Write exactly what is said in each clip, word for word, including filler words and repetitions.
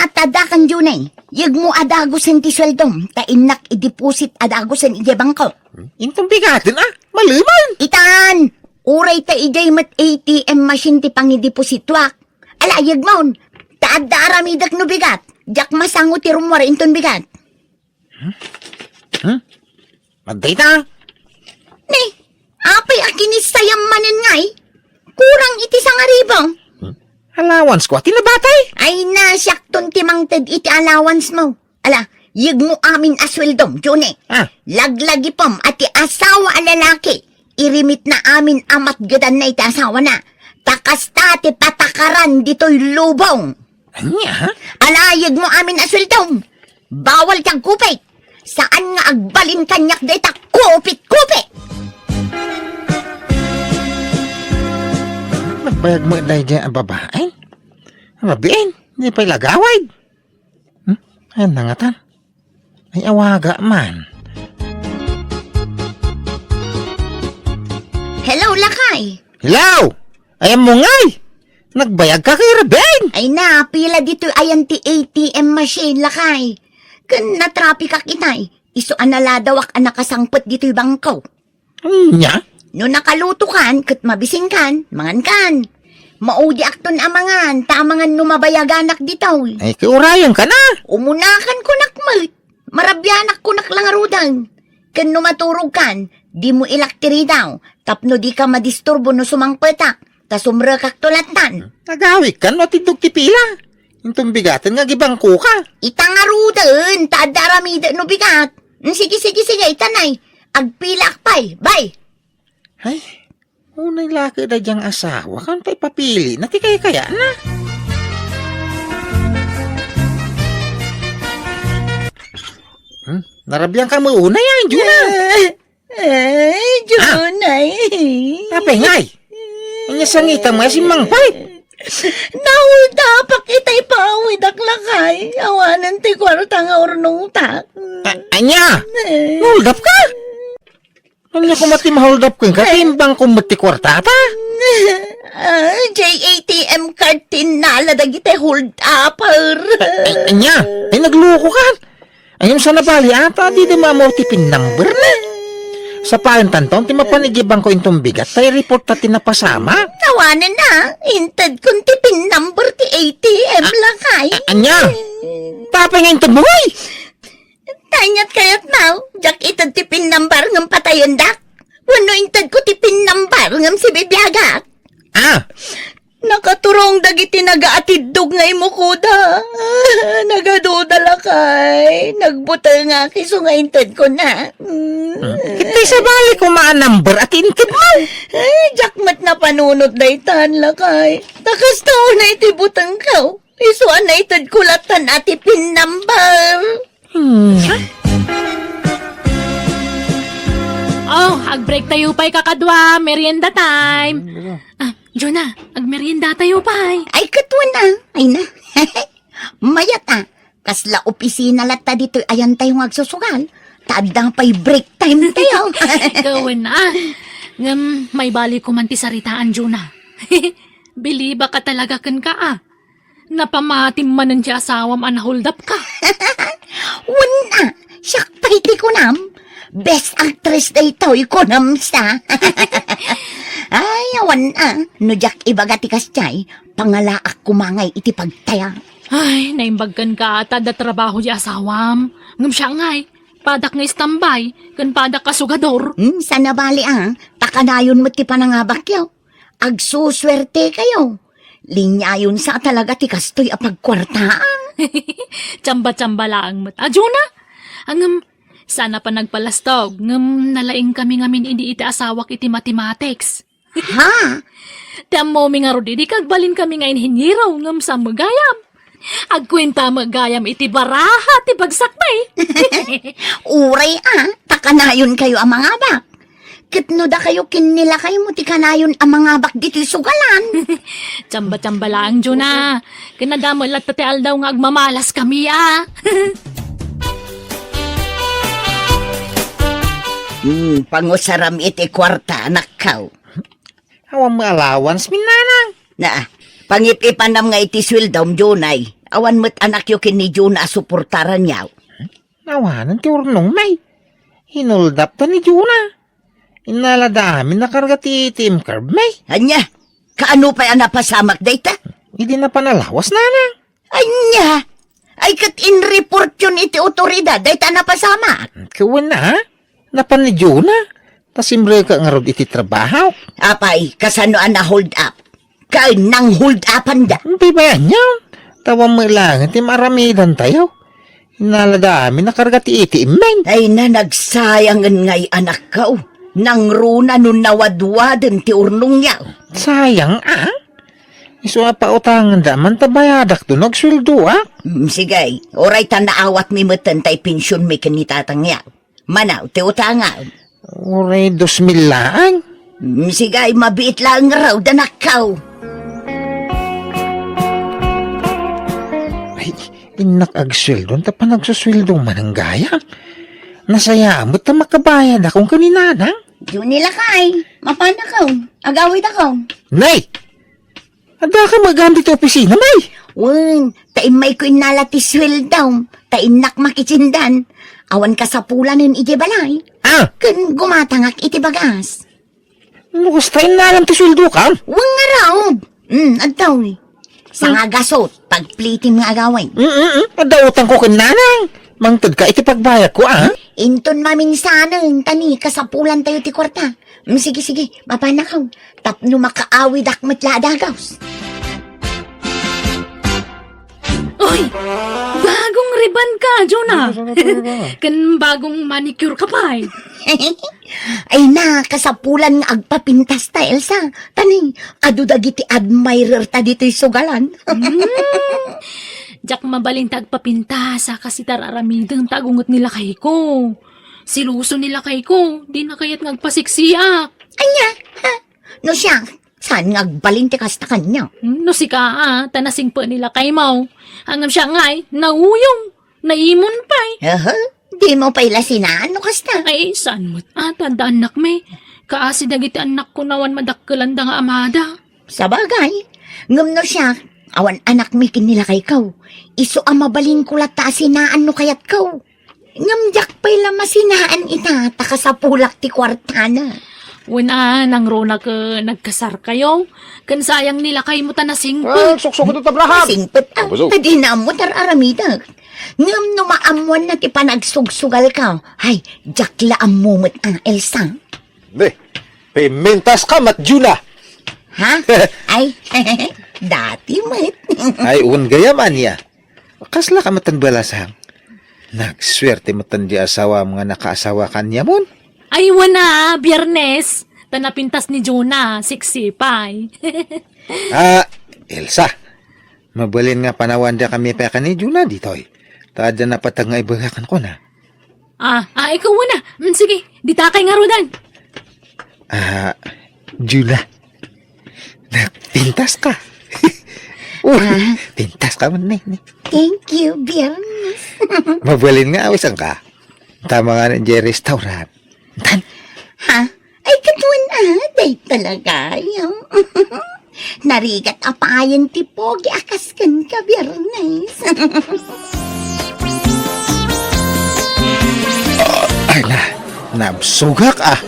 At adakan, Junay, yegmo a dagusen ti sueldom, ta innak ideposit a dagusen idiay bangko. Inton bigaten, a, maleman. Itan, uray ta idiay met A T M machine ti pangideposituak. Ala, yegmon, ta adda aramidek no bigat, diak masango ti rummuar inton bigat. Hmm? Madayta? Ne, apay a kinissayam manen ngay? Kurang iti sangaribu. Hmm? Allowance ko, ati nabatay? Ay, nasiakton ti mangted iti allowance mo. Ala, yegmo amin a sueldom, Juni. Ah. Laglagipem a ti asawa a lalaki, irimit na amin a matgedanna iti asawana. Ta kasta ti patakaran ditoy lubong. Ania? Ala, yegmo amin a sueldom. Bawal ti agkupit. Saan nga agbalin kaniak dayta kupit-kupit. Nagbayag mo daydiay a babaen? Rabiin, di pay lagawid. Hmm? Ayan na nga tan. Ay, awaga man. Hello, lakay. Hello! Ayan mo ngay! Nagbayag ka kay Rabiin? Ay na, pila ditoy ayan ti A T M machine, lakay. Ken natrapikak itay. Isu a naladawak a nakasangpet ditoy bangko. Ania? No nakalutokan, ket mabisinkan, mangankan. Maudiakton a mangan, ta amangan no mabayaganak ditoy. Ay, kiurayan ka na. Umunakan kunak met. Marabianak kunak la ngaruden. Ken no maturogkan, dimo ilak ti ridaw, tapno dika madisturbo no sumangpetak, ta sumrekakto lattan. Nagawik kan no atiddog ti pila. Inton bigaten nga agibangko ka. Ita ngaruden, ta adda aramidek no bigat. Mm, sige, sige, sige, itanay. Agpilaak pay, bay. Ay, unay laki da diyang asawa, kan pay papili na ti kaykayana. Hmm? Narabian ka mo unay, ah, Juna. Ay, Junay. Apay ngay? Ania sangitan mo, simmangpet? Nahuldapak itay pawidak lakay. Awanen ti kuarta nga urnongtak. A-, ania? Eh. Nahuldap ka? Ania koma ti mahuldap kenka? Timbang ko met ti kuartata? Ah, J A T M card ti innala dagiti holdupper. Ay, ania? Ay, nagluko ka? Ay, ngem saan a bali, ata, dida maammo ti pin number na. Sapaen tanton ti mapan idiay bangko inton bigat, ta i-report ta ti napasama. Awanen na, intedkon ti pin number ti A T M, lakay. A-, ania? Tapay nga inted mo, uy! Tanyat kayat na, diak ited ti pin number ngem patayendak. Wenno intedko ti pin number ngem sibibiagak. Ah, Nakaturong dagiti nagaatiddog nga imukoda. Nagaduda lakay. Nagbutengak isu nga intedkona. Hmm. Ket ti sabali koma a number a ti inted mo. Ay, diak met napanunot daytan, lakay. Ta kasta unay ti butengko. Isu a naitedko lattan a ti pin number. Hmm. Oh, ag-break tayo pay, kakadua. Merienda time. Ah, Jonah, agmerienda tayo pay. Ay, ket wen a. Ay na. Mayat a. Kasla opisina latta ditoy ayan tayo nga agsusugal. Ta adda pay break time tayo. Ket wen a. Ngem, maibali ko man ti saritaan, Jonah. Bilibak a talaga kenka, a. Napamatim manen ti asawam a nahuldap ka. Wen a, siak pay ti kunam. Best actress daytoy, kunam sa. Ay, awan a, no diak ibaga ti kasdiay, pangalaak koma ngay iti pagtaya. Ay, naimbag kenka ata da trabaho ti asawam. Ngem siak ngay, padak nga istambay, ken padak a sugador. Hmm, saan a bali a, ta kanayon met ti panangabakyo. Agsusuerte kayo. Linyayon sa talaga ti kastoy a pagkuartaan. Tsamba-tsamba laeng met. Adio na? Ngem, saan a panagpalastog, ngem nalaing kami ngamin idi iti asawak iti mathematics. Ha? Ti ammomi ngarud idi kagbalin kami nga inhinyero, ngem sa gayam. Agkuenta met gayam iti baraha ti bagsakmi. Uray a, ta kanayon kayo a mangabak. Ket no dakayo ken ni lakaymo ti kanayon a mangabak ditoy sugalan. Tsamba-tsamba laeng, Juna. Ken nadamel latta ti aldaw nga agmamalas kami, a. Hmm, pangusaram iti kuarta, anakko. Awan mo allowance, minanang. Na, pangip-ipanam nga iti sueldom, Junay. Awan met anakyo ken ni Juna a suportaranyo. Awanen ti urnong, may. Hinuldapta ni Juna. Innalada amin a karga ti A T M card, may. Ania? Kaano pay a napasamak dayta? Idi napan a lawas, nanang. Ania? Ay, ket inreportyon iti otoridad dayta a napasamak. Ket wen, ha? Napan ni Juna. Ta simrekka ngarud iti trabaho. Apay, kasano a na-hold up? Ken nang-hold upanda. Iti bayan niya. Tawa met laeng ti maaramidantayo. Innalada amin a karga ti A T M, men. Ay na, nagsayangen ngay anakko. Nangruna no nawadwaden ti urnongyo. Sayang, a? Isu a pautangenda man ta bayadakto no agsueldoak. Mm, sige, uray ta naawatmi metten tay pensionmi ken ni tatangyo. Mano ti utangam? Uray dos mil laeng. Mm, sige, mabiit laeng ngarud, anakko. Ay, innak agsueldo, anta panagsusueldo manen gayam? Nasayaat met ta makabayadakon ken ni nanang. Juni lakay, mapanakon. Agawidakon. Nay! Addaka met gayam ditoy opisina, may? Wen, ta immayko innala ti sueldom, ta innak makitindan. Awan kasapulanen idiay balay. Ah! Ken gumatangak iti bagas. No kasta innalam ti sueldokam? Wen ngarud. Hmm, adtoy. Sanga gasut, pagplitim nga agawid. Mm, mm, mm. Adda utangko ken nanang. Mangtedka iti pagbayadko, a? Inton maminsanen, ta ni kasapulantayo ti kuarta. Mm, sige, sige, mapanakon. Tapno makaawidak met la a dagus. Oy! Bagong riban ka, Jonah! Ken bagong manicure ka pay. Ay na, kasapulan nga agpapintas ta, Elsa. Ta ni, adu dagiti admirer ta ditoy sugalan. Hmm. Diak mabalin ta agpapintas, a, kas iti ar-aramidem ta agunget ni lakayko. Siloso ni lakayko, dina kayat nga agpasiksiak. Ania? Ha? No siak, saan nga agbalin ti kasta kaniak? Hmm, no sika, a, ta nasingpet ni lakaymo. Ngem siak ngay, nauyong, naimon pay. Aha, dimo pay la sinaan no kasta? Ay, saan met, a, ta adda annakmi. Kaasi dagiti annakko no awan madakkelanda nga amada. Sabagay, ngem no siak, awan annakmi ken ni lakayko. Isu a mabalinko latta a sinaan no kayatko. Ngem diak pay la masinaan ita, ta kasapulak ti kuartana. Wen a, nangruna ket nagkasarkayo, ken sayang ni lakaymo ta nasingpet. Ah, suksok ito, tabrahan! Nasingpet, a, ta dina ammo ti ar-aramidek. Ngem no maammoanna ti panagsugsugalko, hay, diak la ammo met, a, Elsa. Di, pimintas ka met, Juna. Ha? Ay, dati met. Ay, wen gayam, ania. Kasla ka met ti balasang. Nagsuerte met ti asawam nga nakaasawa kaniamon. Ay, wen a, Biernes. Ta napintas ni Juna, siksi pay. A, Elsa, mabalin nga panawandak kami pay ken ni Juna ditoy. Ta adda napateg nga ibaga kenkuana. A, a, ikaw muna. Mm, sige, ditakay ngaruden. A, Juna, nagpintas ka. Uy, pintas ka man, ne, ne. Thank you, Biernes. Mabalin nga awisanka. Tama nga ni Jerry restaurant. Tan? Ha? Ay, katuan a, day talaga, yo. Narigat a payen ti pogi a kas kenka, Biernes. Ay na, nabsugak, a.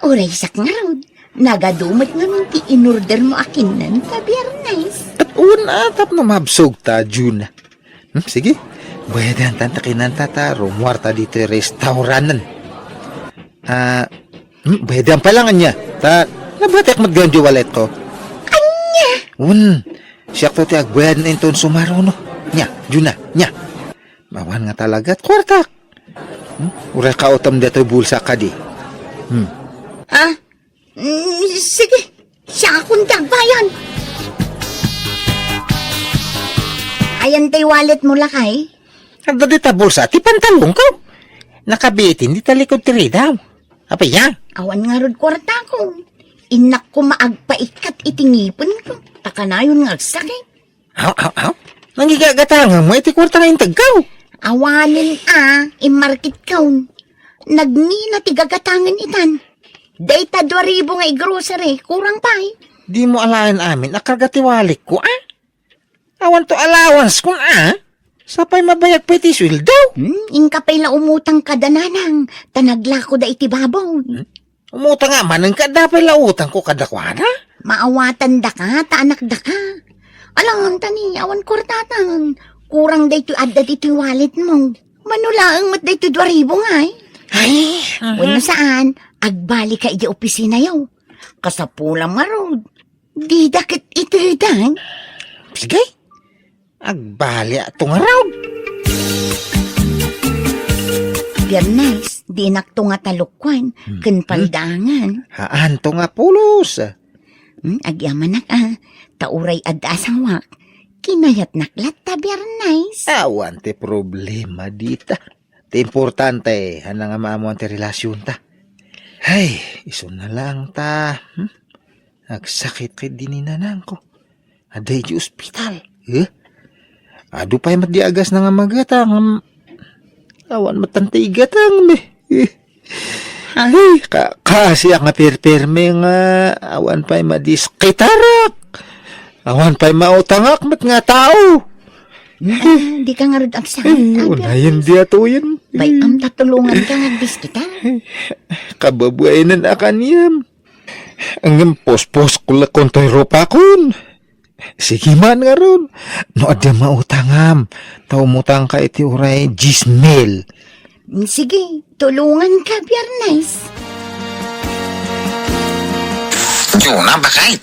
Uray siak ngarud, nagadu met ngamin ti inordermo a kinnan ta Biernes. Ket wen a, tapno mabsog ta, June. Hmm, sige. Bayadan ta ti kinanta ta rumuarta ditoy restauranten. A, hmm, bayadan pa lang ania. Ta, nabatek met gayam di walletko. Ania? Wen, siakto ti agbayad inton sumaruno. Nia, Juna, nia. Awan nga talaga ti kuartak. Hmm? Uray kautem ditoy bulsa kadi. Hmm. A, Mm, sige, siakon ti agbayad. Ayan tay walletmo, lakay? Adda dita bulsa ti pantalonko. Nakabitin dita likod ti ridaw. Apay a? Awan ngarud kuartako. Innak koma agpaikkat iti ngipenko. Ta kanayon nga agsakit. Aw, aw, aw. Nangigagatangmo iti kuarta nga integko. Awanen a, immarketkon. Nagngina ti gagatangen itan. Dayta dua ribu nga i-grocery, kurang pay. Dimo alaen amin a karga ti walletko, a? Awan to allowance kun a. Sapay mabayag pay ti sueldo. Hmm, inka pay la umutang kada nanang, ta naglakoda iti baboy. Hmm? Umutang nga manen kada pay la utangko kadakuada. Maawatandaka, ta anakdaka. Alangan ta ni, awan kuartatan. Kurang daytoy adda ditoy walletmo. Mano laeng met daytoy dua ribu ngay? Ay, mhm. Wenno saan, agbali ka iti opisinayo. Kasapulam ngarud. Dida ket itedan. Sige. Agbaliakto ngarud. Biyernes, dinakto nga talukwan, hmm, ken paldaangan. Haanto nga pulos. Hmm, agyamanak a, ta uray adda asawak, kinayatnak latta Biyernes. Awan ti problema dita. Ti importante, haan nga maamuan ti relasionta. Ay, isu na laeng ta, hmm? Agsakit ket di ni nanangko. Adda iti ospital. Eh? Adu pay met di agasna nga magatang. Awan met ti igatang, eh. Eh. Ay, ka, kaasiak nga perperme nga awan pay madiskitarak. Awan pay mautangak met nga tao. Ah, di ka ngarud agsakit. Eh, ah, unayen di atoyen. Bay-am ta tulongan ka nga agdiskita. Kababaenan a kaniam. Ngem pospos ko la kuntoy rupakon. Sige man ngarud. No adda mautangam, ta umutang ka iti uray dies mil. Sige, tulongan ka, Biyernes. Jonah, bakay.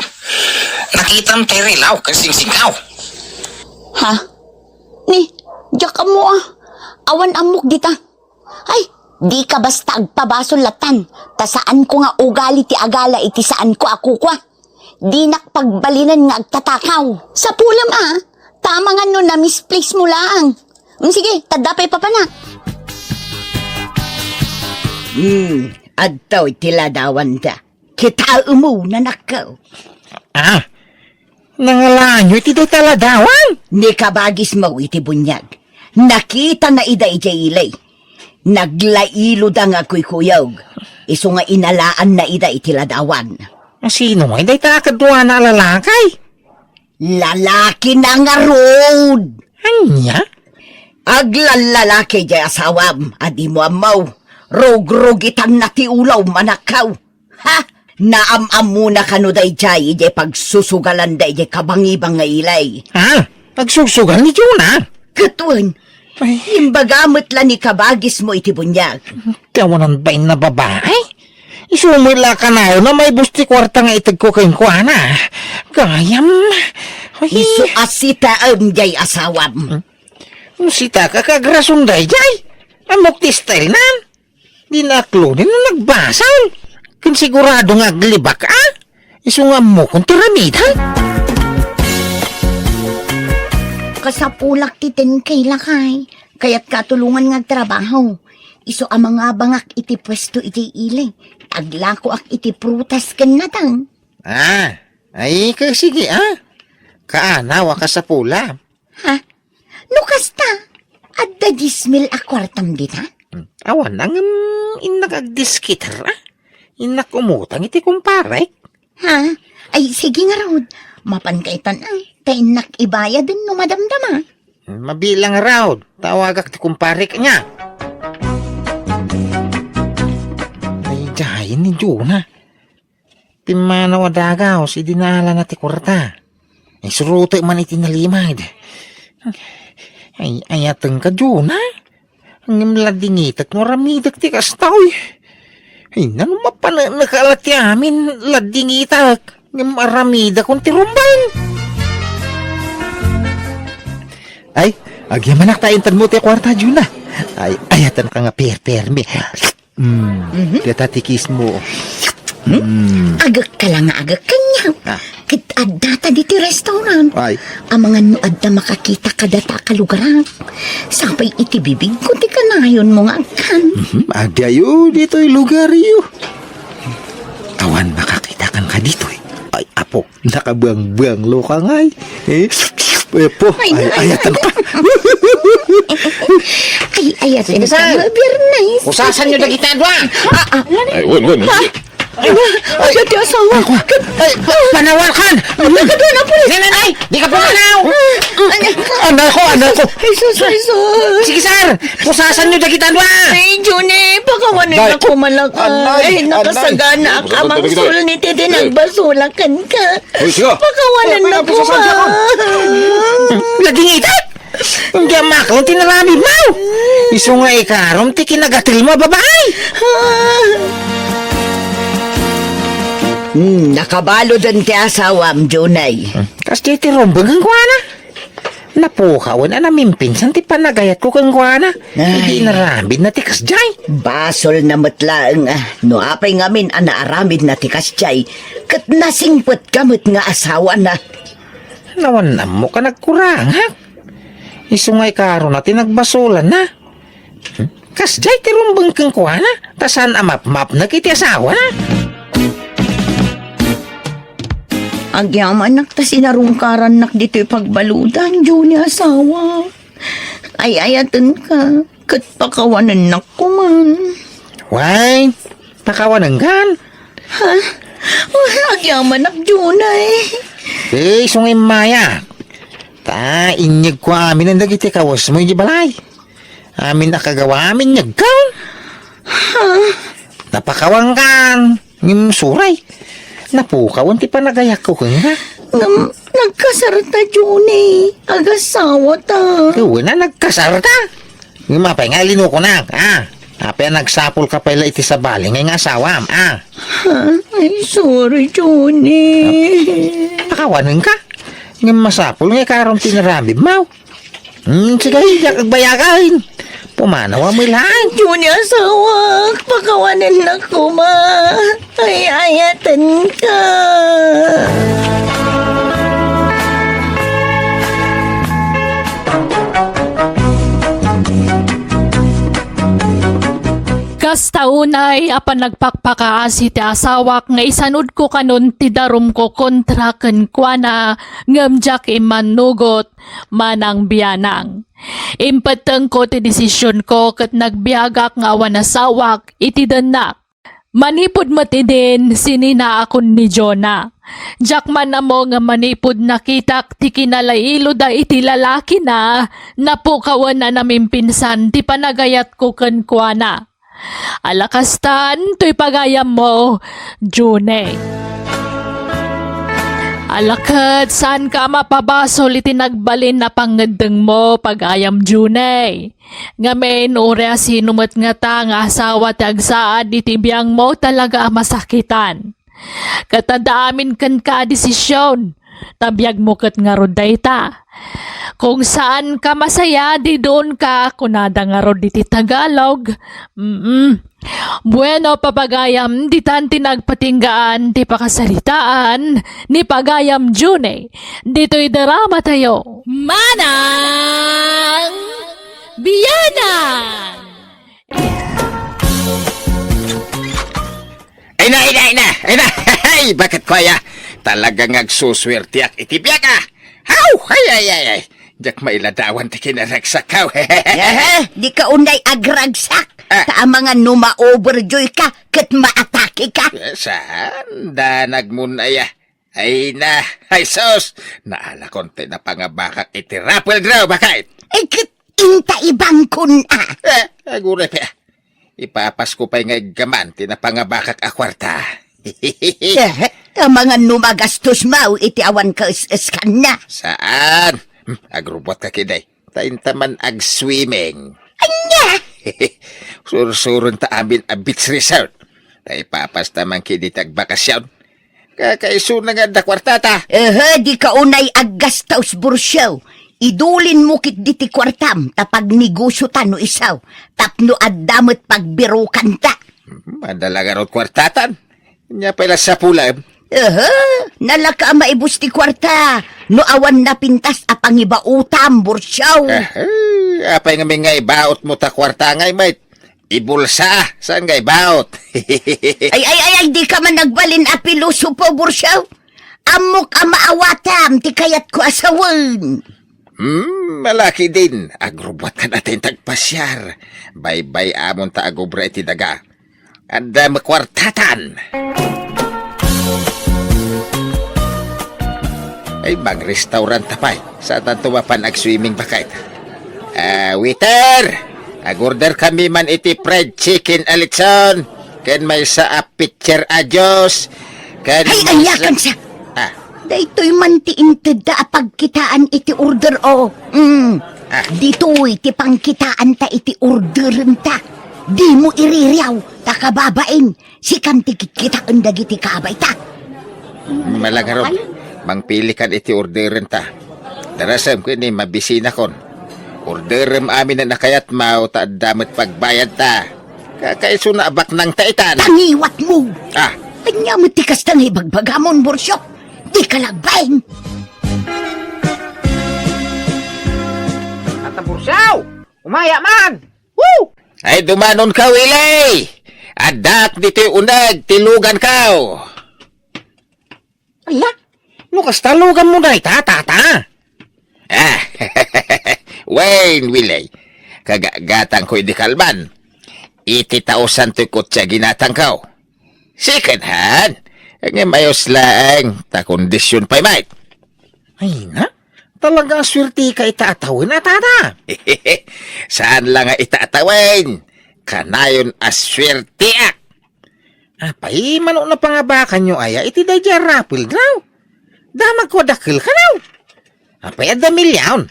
Nakitam ti rilaw ken singsingkaw. Ha? Ni, diak ammo a. Awan ammok dita. Ay, di ka basta agpabasol latan, ta saanko nga ugali ti agala iti saanko a kukua. Dinak pagbalinen nga agtatakaw. Sapulem a, ta amangan no na-misplace mo laang. Mm, sige, tadda pay papanak. Hmm, adtoy ti ladawanda. Kitaem mo, nanakko. Ah, nangalaanyo iti dayta ladawan? Ni kabagismo iti buniag. Nakitana ida idiay ili. Naglailoda nga agkuykuyog. Isu nga inalaanna ida iti ladawan. Sino ngay dayta a kaduana a lalaki? Lalakina ngarud! Ania? Aglallalaki diay asawam a dimo ammo. Rugrugitanna ti ulom, manakkaw. Ha? Naam-ammona kano daydiay idiay pagsusugalanda idiay kabangibang nga ili? Ha? Pagsusugal ni Jonah? Ket wen, ay, imbaga met la ni kabagismo iti buniag. Ti awanan bain a babai? Isu met la kanayon a maibus ti kuarta nga itegko kenkuana. Gayam. Ay. Isu a sitaem diay asawam. Hmm? No sitaka, kagrason daydiay. Ammok ti style nan. Di na aklonen no nagbasol. Ken sigurado nga aglibak a. Isu nga ammokon ti aramidek. Kasapulak ti ten K, lakay. Kayatka a tulongan nga agtrabaho. Isu a mangabangak iti puesto iti ili. Aglakoak iti prutas ken nateng. Ah, ay, ka-, sige, ah. Kaanaw a kasapula. Ha? No kasta, adda dies mil a kuartam dita? Hmm. Awan, ngem innak agdiskitar, ah. Innak umutang iti kumparek. Ha? Ay, sige ngarud. Mapanka itan, ah. Ta innak ibayaden no madamdama. Hmm, mabilang ngarud. Tawagak ti kumparek nga. Ay, diay ni Jonah. Pimmanaw a dagaw, idi naalana ti kuarta. Isurutek man iti nalimad. Ay, ayatenka, Jonah. Ngem ladingitek no aramidek ti kasta, oy. Ay, nano mapaneknek a la ti amin, ladingitek. Ngem aramidakon ti rumbeng. Ay, agyamanak ta intedmo ti kuarta, Jonah. Ay, ayatenka nga perpermi. Mm. Mhm. Data ti kismo. Hmm? Mm. Agek ka lang nga agek kaniak. Ah. Ket adda ta diti restaurant. Ay. Amangan no adda makakita kadata a kalugarak. Sapay iti bibigko ti kanayonmo nga agkan. Mhm. Adi ayo ditoy lugaryo. Awan makakita kan ka ditoy. Ay, apo. Nakabuangbuanglo ka ngay. Eh, eh, po. Ay, ay, na, ay, ay, atan ka. Ay, ay, atan ka, Biyernes. Usasan niyo dagita dua. Ah, ah. Ay, wen, wen. Ha? Ay, ay, ay, ti asawa. Ay, panawakan! Ay, kadua na, pulis! Nay, nay, nay! Di ka pumanaw! Ay, anakko, anakko! Ay, sus, ay, sus! Sige, sir! Pusasan niyo dagita dua! Ay, Johnny, pakawanan na ko malak. Ay, nakasagana ak a mangsul ni titi nagbasulakan ka. Uy, siga. Pakawanan na ko. Laging itat! Diak maklon ti naramidmo! Isu nga ikarom ti kinagatel mo a babai! Hmm, nakabaluden ti asawam, Junay. Kas di ti rumbeng kenkuana. Napukawen a namimpinsan ti panagayatko kenkuana. Ay. Idi inaramidna ti kasdiay. Basolna met laeng a no apay ngamin a naaramidna ti kasdiay, ket nasingpetka met nga asawana. Nawan ammok a nagkurangak. Isu nga ikarona ti nagbasolanna. Hmm? Kasdiay ti rumbeng kenkuana, ta saan a mapmapnek iti asawana. Agyamanak ta sinarungkarannak ditoy pagbaludan, Johnny asawa. Ay-ayatenka, ket pakawanennak koman. Why? Pakawanenkan? Ha? Agyamanak, Junay. Eh, isu nga immay a. Ta, inyegko amin dagiti kawesmo iti balay. Amin a kagawam, inyegko. Ha? Napakawankan. Ngem suray. Napukawen ti panagayatko kenka. Ngem nagkasarta, Johnny. Agasawata. Wen a nagkasarta. Ngem apay nga ilinukonak, a? Apay a nagsapulka pay la iti sabali nga asawam, a? Ha? Ay, sorry, Johnny. Pakawanenka? Ngem masapul nga ikarom ti inaramidmo. Hmm, sige, diak agbayagan. Pumanaw a met laeng. Johnny, asawak, pakawanennak koma. Ay-ayatenka. Kasta unay a panagpakpakaasi ti asawak nga isanudko kanon ti darumko kontra kenkuana, ngem diak immannugot, manang bianang. Impettengko ti desisionko ket nagbiagak nga awan asawak iti dennak. Manipud met idin, sininaakon ni Jonah. Diak man ammo nga manipud nakitak ti kinalailoda iti lalakina, napukawen a namimpinsan ti panagayatko kenkuana. Ala kastan, toy pagayammo, June. Ala ket, saanka a mapabasol iti nagbalin a pangngeddengmo, pagayam June. Ngamin, uray a sino met ngata nga asawa ti agsaad iti biangmo, talaga a masakitan. Ket adda amin kenka a desision, ta biagmo ket ngarud dayta. Kung saanka masaya, didunka, kunada ngarud iti Tagalog. Mm. Bueno, papagayam, ditan ti nagpatinggaan ti pakasaritaan ni pagayam June. Ditoy drama tayo. Manang Bianang! Ay na, ay na, ay na, ay na! Ay, bakit ko aya? Talagang agsuswertiak iti biag, a! Haw! Ay, ay, ay, ay! Diak mailadawan ti kinaragsak, haw! Aha, di ka unay agragsak. Ah. Ta amangan no ma-overjoy ka, ket maatake ka. Eh, saan? Danag mo na, aya. Ay na, ay sus! Naalakon ti napangabakak iti raffle draw, bakit? Ay, ket inta ibangkon, a. Eh, aguray pay, a. Ipapasko pay nga iggaman ti napangabakak a kuarta. Eh, amangan no magastos maw iti awan ka es-eskanna. Saan? Hmm, agrubot ka kiday. Ta inta man agswimming. Ania? Sursuron ta amin a beach resort. Ta ipapasta man kidi ti agbakasyon. Kakaisuna nga adda kuartata. Ehe, di ka unay aggastos, Bursiaw. Idulin mo ket diti kuartam, ta pagnegosiotan no isu, tapno adda met pagbirokanta. Hmm, adda la ngarud kuartatan. Nia pay la sapulem. Ehe, nalaka a maibus ti kuarta, no awan napintas a pangibaotam, Bursiaw. Ehe, apay ngamin nga ibaotmo ta kuarta ngay met? Ibulsa, saan nga ibaot? Ay, ay, ay, ay, di ka man nagbalin a pilosopo, Bursiaw. Ammok a maawatam ti kayatko a sawen. Hmm, malaki din. Agrubot ka natin tagpasiar. Baybay-amon ta agubra iti daga. Adda makuartatan. Ay, bang restaurant ta pay. Saan tanto mapan ag-swimming baket? Ah, waiter! Ag-order kami man iti fried chicken a lechon, ken maysa a pitcher a juice, ken Ay, maysa ayakan siya! Ah. Daytoy man ti intedda a pagkitaan iti order, o. Mm. Ah. Ditoy ti pangkitaanta iti orderenta. Dimo iririaw, ta kababain, sikan ti kitkitaen dagiti kabayta. Malangarom, mangpilikan iti orderenta. Darasem ken ni mabisinakon. Orderem aminen a kayatmo ta adda met pagbayadta. Kakaisuna a baknangta itan. Tangiwatmo! Ah. Ania met ti kasta nga ibagbagamon, Borsio? Di ka lagbain! Tata Borsio! Umaya man! Woo! Ay, dumanonka, Willie! Addak ditoy uneg ti luganko! Ala, no kasta luganmo dayta, tata? Ah, wen, Willie, kagagatangko idi kalban. Iti taosan toy kotse a ginatangko. Second hand. Ngem ayos laeng, ta kondisyon pay met. Ay na, talaga a suertika ita a tawen a, tata. Saan la nga ita a tawen. Kanayon a suerteak. Apay, mano napangabakanyo aya iti daydiay a raffle draw? Damagko a dakkel kano? Apay, adda milyon?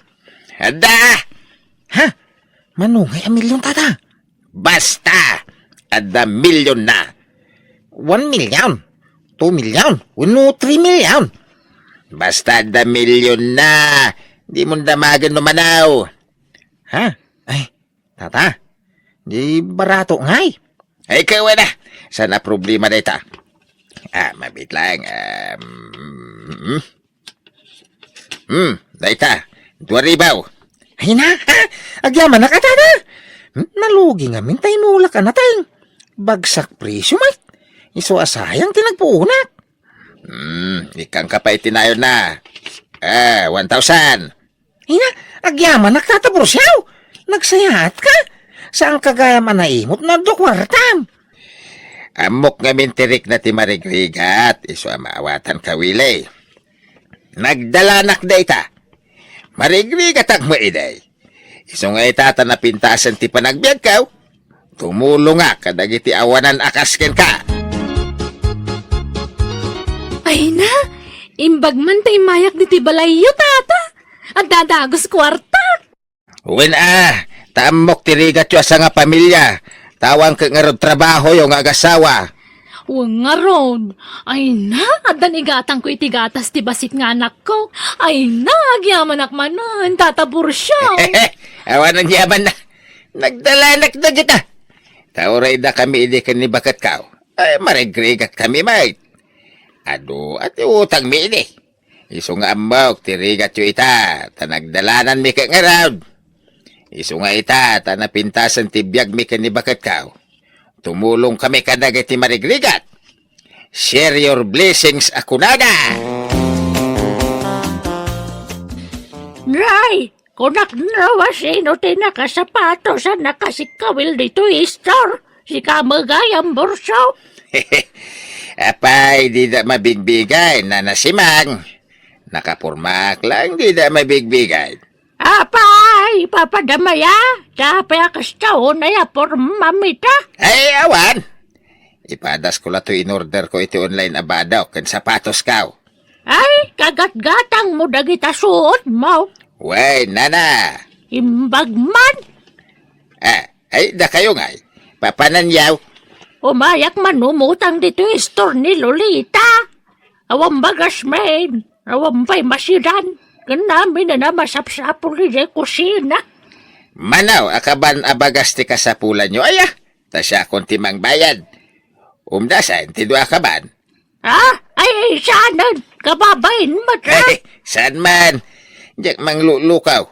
Adda! Ha? Mano ngay a milyon, tata? Basta, adda milyonna. One million, two million, wenno three million. Basta adda milyonna. Dimon damagen no manaw. Ha? Ay, tata, di barato ngay. Ay, kawana. Saan a problema dayta? Ah, mabit lang. Um, Hmm, dayta, dua ribu. Ay na, ha? Agyamanak a, tata? Hmm, nalugi ngamin ta imulak a nateng. Bagsak presyo met. Isu a sayang ti nagpuonak. Hmm, ikkanka pay ti nayonna. Ah, one thousand. Ay na, agyamanak, tata Borsio. Nagsayaatka. Saanka gayam a naimot no adda kuartam. Ammok ngamin ti rikna ti marigrigat, isu a maawatanka, Willie. Nagdalanak dayta. Marigrigatak met idi. Isu nga ita ta napintasen ti panagbiagko, tumulongak kadagiti awanan a kas kenka. Ay na, imbag man ta immayak ditoy balayyo, tata. Adda dagus kuarta. Wen a, ta ammok ti rigatyo a sangapamilia. Awan ket ngarud trabahoyo nga agasawa. Wen ngarud. Ay na, addan igatangko iti gatas ti bassit nga anakko. Ay na, agyamanak manen, tata Borsio. Awan a yamanna. Nagdalanak dagita. Ta uray dakami idi ken ni baketko. Ay, marigrigatkami met. Adu a ti utangmi idi. Isu nga ammok ti rigatyo ita, ta nagdalananmi ket ngarud. Isu nga ita, ta napintasen ti biagmi ken ni baketko. Tumulongkami kadagiti marigrigat. Share your blessings a kunada. Nay, kunak no a sino ti nakasapatos a nakasikkawil ditoy istor? Sika met gayam, Borsio. Apay, dida mabigbigay, Nana Simang. Nakapormaak laeng dida mabigbigay. Apay, papadamaya, ta apay a kasta unay a pormam ita? Ay, awan. Ipadasko la toy inorderko iti online a badok ken sapatosko. Ay, kagatgatangmo dagita suotmo. Wen, nana. Imbag man. Ah, ay, dakayo ngay. Papananyaw. Umayak man umutang ditoy istor ni Lolita. Awan bagasmin, awan pay masidan. Ken amin a masapsapul idiay kusina. Manaw a kaban a bagas ti kasapulanyo, aya? Ta siakon ti mangbayad. Umdasen ti dua a kaban. Ah, ay, ay, saanen? Kababain met, ah? Saan man? Diak manglulukaw.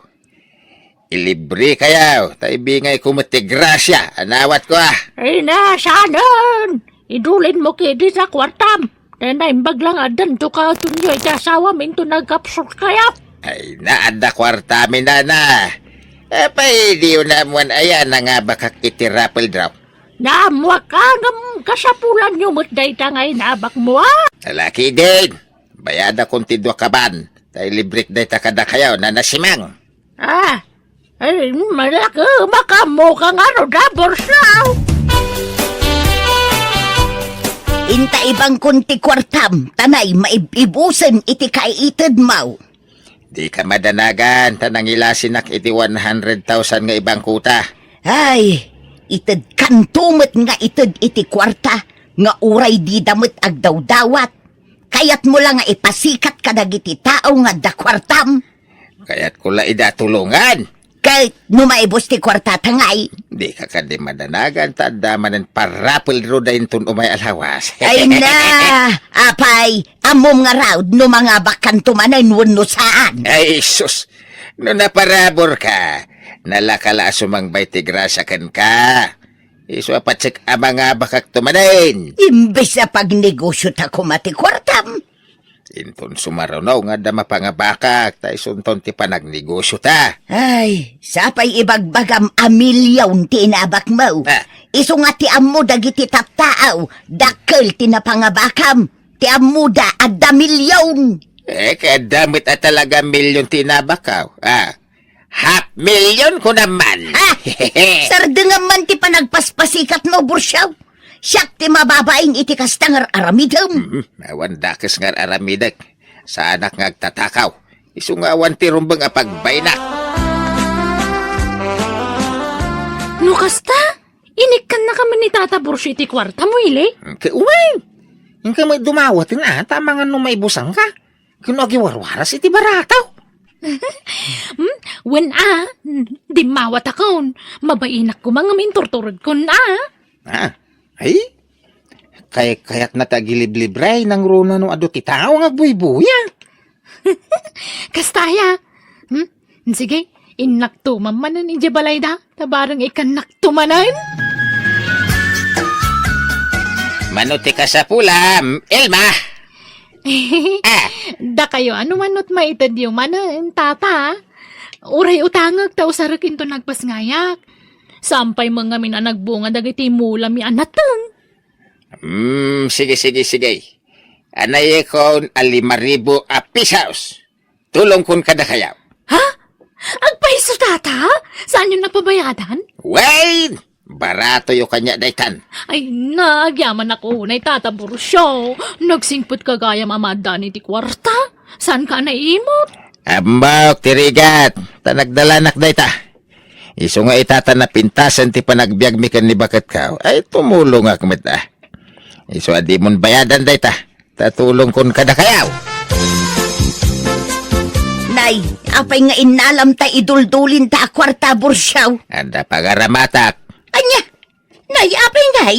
Ilibrekayo, ta ibingayko met ti grasia a nawatko, ah. Ay na, saanen? Idulinmo kadi ta kuartam. Ta naimbag la nga addan to katunyo iti asawam inton nagkapsulkayo. Ay na, adda kuartami, nana. Apay, diyo naammoan aya nangabakak iti raffle draw? Naammoak a, ngem kasapulanyo met dayta nga inabakmo, a? Ala ketdin, bayadakon ti dua kaban. Ta ilibrek dayta kadakayo, Nana Simang. Ah, ay, malaki, makamuka nga no, da, Bursaw. Inta ibangkon ti kuartam, ta nay, maib-ibusen iti kaitedmo. Dika madanagan, ta nangilasinak iti one hundred thousand nga ibangkota. Ay, itedkanto met nga ited iti kuarta, nga uray dida met agdawdawat. Kayatmo la nga ipasikat kadagiti tao nga adda kuartam. Kayatko la ida tulongan. Ket no maibus ti kuartata ngay? Dika kadi madanagan, ta adda manen parapel ruda inton umay a lawas. Ay na, apay, ammom ngarud no mangabakkanto manen wenno saan? Ay, sus! No naparaburka, nalaka la a sumangbay ti grasia kenka. Isu a patsek a mangabakakto manen. Imbes a pagnegosiota koma ti kuartam. Inton sumaruno nga adda mapangabakak, ta isunton ti panagnegosiota. Ay, sapay ibagbagam a milyon ti inabakmo. Ah. Isu nga ti ammo dagiti tattao, dakkel ti napangabakam. Ti ammoda, adda milyon. Eh, kaya adda met a talaga milyon ti inabakko. Ah, half million ko naman. Ah! Sardengam man ti panagpaspasikatmo, Bursaw. Siak ti mababain iti kasta nga ar-aramidem. Mhm, awan dakes nga ar-aramidek. Saanak nga agtatakaw. Isu nga awan ti rumbeng a pagbainak. No kasta, inikkannaka man ni Tata Bursaw iti kuartam, Willy? Ke-, wen! Inka met dumawaten a, ta amangan no maibusanka. Ken no agiwarwaras iti barato. Hmm? Wen a, dimmawatakon. Mabainak koma ngem inturturedkon a. Ah, ay? Kay-, kayatna ti agiliblibre, nangruna no adu ti tao nga agbuybuya. Kasta aya. Hmm? Sige, innakto man manen idiay balayda, ta bareng ikkannakto manen. Mano ti kasapulam, Elma? Ah. Dakayo, ano man no maitedyo manen, tata? Uray utangek ta usarek inton nagpasngayak. Saan pay met ngamin a nagbunga dagiti mulami a nateng. Hmm, sige, sige, sige. Anayekon a lima ribu a pisos. Tulongkon kadakayo. Ha? Agpaiso, tata? Saanyo napabayadan? Wen! Baratoyo kaniak daytan. Ay, nagyamannak unay, Tata Bursaw. Nagsingpetka gayam a maaddaan iti kuarta. Saanka a naimot? Ammok ti rigat, ta nagdalanak dayta. Isu nga ita ta napintasen ti panagbiagmi ken ni baketko, ay tumulongak met a. Isu a dimon bayadan dayta, ta tulongkon kadakayo. Nay, apay nga innalam ta iduldulin ta a kuarta, Bursaw? Adda pagaramatak. Ania? Nay, apay ngay?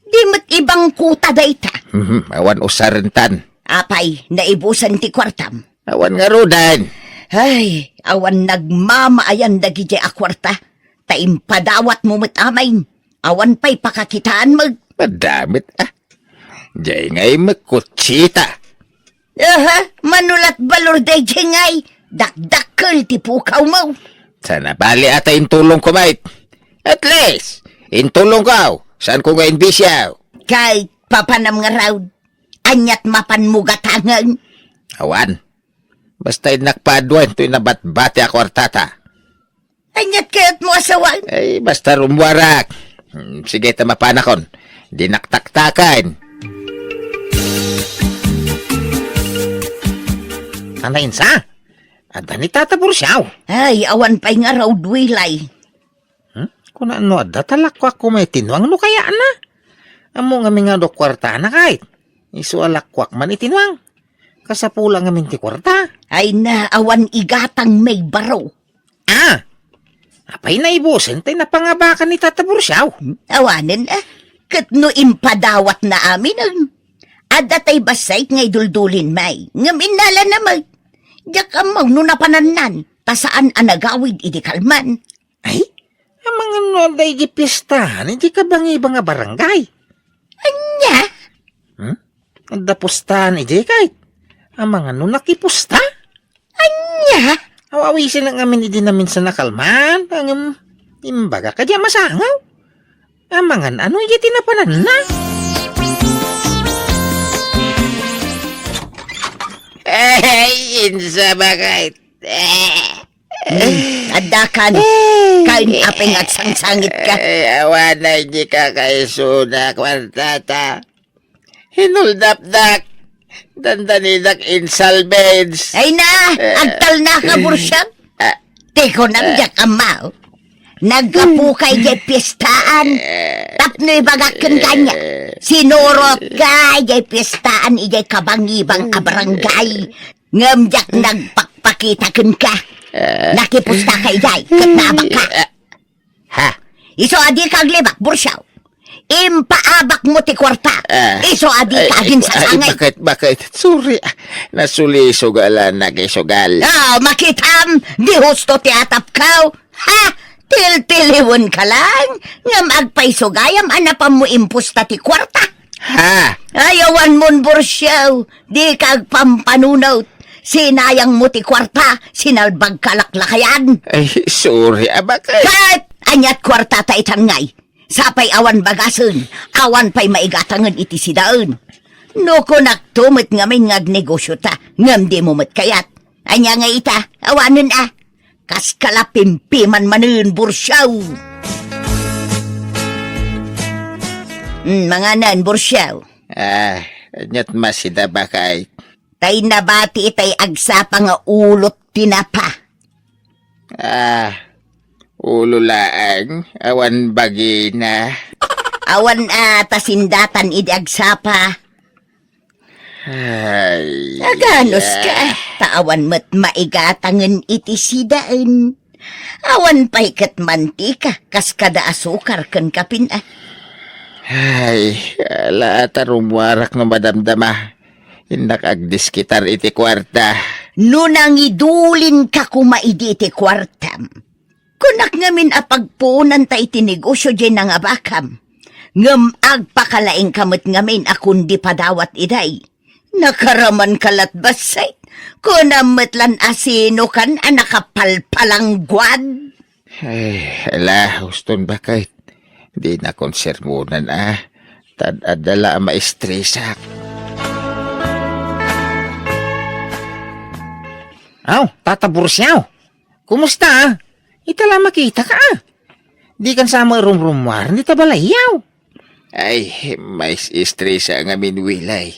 Di met ibangkota dayta. Mhm, awan usarentan. Apay, naibusan ti kuartam? Awan ngaruden. Ay, awan nagmamaayan dagidiay a kuarta. Ta impadawatmo met amin. Awan pay pakakitaanmo. Madamit, ah. Diay ngay met kutsita. Aha, mano lat balor daydiay ngay. Dakdakkel ti pukawmo. Saan a bali a ta intulongko met. At least, intulongko. Saanko nga imbisyo? Kay papanam ngarud. Aniat mapanmo gatangen? Awan. Basta innak paaduen toy nabatbati a kuartata. Aniat kayatmo a sawen? Ay, basta rummuarak. Hmm, sige, ta mapanakon. Dinak taktaken. Anainsa? Adda ni Tata Bursiaw. Ay, awan pay ngarud, Wilay. Hmm? Kuna no adda ta lakuak koma iti nuang no kayatna. Ammo ngamin nga adu kuartana kayat. Isu a lakuak man iti nuang. Kasapula ngamin ti kuarta. Ay na, awan igatang may baro. Ah! Apay naibusen tay napangabakan ni Tata Bursiaw? Hmm? Awanen, ah. Ket no impadawatna amin, ah. Adda tay bassit nga iduldulin may. Ngem innala na may. Diak ammo no napanannan. Ta saan a nagawid idi kalman. Ay, amangan no adda idi piestahan idi kabangibang a barangay. Ania? Hmm? Adda pustahan idi kayat. Amangan no nakipusta? Ania? Aw-awisen ngamin idi naminsan a kalman, ngem imbaga kadi a masangaw. Amangan ano idi ti napananna? Eh, Ay, insa bakay. Hmm, adda kan. Ay. Kain apay nga agsangsangitka. Ay, awan na idi ka kaisuna, kwartata. Hinuldapdak. Dandanidak insalvage. Ay na, eh, agtalna ka, Bursyang. Ah, ti kunam, eh, diak ammo. Naggapu ka idiay piestaan. Eh, tapno ibagak ken kaniak. Eh, sinurot ka idiay piestaan, idiay kabangibang a barangay. Ngem diak nagpakpakita kenka. Eh. Nakipusta ka idiay, ket naabak ka. Eh. Ha? Isu a dika aglibak, Bursyang. Impaabakmo ti kuarta. Ah. Isu a dika aginsasangay. Ay, ay, bakit, bakit? Sorry, ah. Nasulisog a la nagisugal. Ah, makitam, di husto ti atapkaw. Ha? Tiltiliwenka lang, ngem agpaisugayam a napammo impusta ti kuarta. Ha? Ay, awanmon, Bursyang. Dika agpampanunot. Sinayangmo ti kuarta, sinalbagka laklakayan. Ay, sorry, abak, ay. Ket aniat kuartata itan ngay? Sapay awan bagasen, awan pay maigatangen iti sidaen. No kunakto met ngamin nga agnegosyota, ngem dimo met kayat. Ania nga ita, awanen a. Kas kalapimpiman manen, Bursyang. Hmm, manganan, Bursyang. Ah, aniat masida, bakay? Tay nabati itay agsapa nga ulot ti napa. Ah, ulo laeng, awan bagina. Awan a ta sindatan idi agsapa. Ay, aganos ka, ta awan met maigatangen iti sidaen. Awan pay ket mantika, kas kada asukar ken kapin a. Ay, ala ta rummuarak no madamdama. Innak agdiskitar iti kuarta. No nangidulinka koma idi iti kuartam, kunak ngamin a pagpuonanta iti negosio diay nangabakam. Ngem agpakalaingka met ngamin a kundi padawat iday. Nakaramanka lat bassit. Kunam met lan a sinokan a nakapalpalangguad. Ay, ala, uston bakay. Dinakon sermonan a. Tad-adda la a maestresak. Aw, Tata Bursyang. Kumusta, a? Ita la makitaka, a. Dikan sa marumrumuar ita balayyo. Ay, mais-estresa ngamin, Wilay.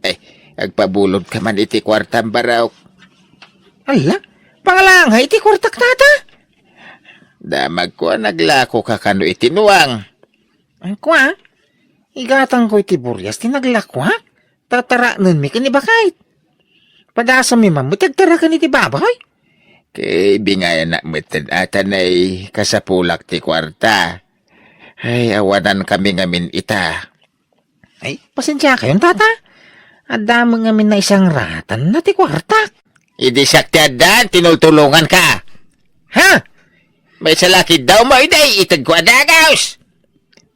Ay, agpabulodka man iti kuartam, barok. Ala, pangalangay iti kuartak, Tata? Damagko a naglakoka kano iti nuang. Ay, kua? Igatangko iti burias ti naglakoak. Tataraknenmi ken ni bakay. Padasammi man met ti agtaraken iti baboy. Ket bingayanak metten a ta nay kasapulak ti kuarta. Ay, awanankami ngamin ita. Ay, pasensiakayon, Tata. Adda met ngamin naisangratna ti kuartak. Idi siak ti addan, tinultulonganka. Ha? Maysa la ketdin, idi itedko a dagus.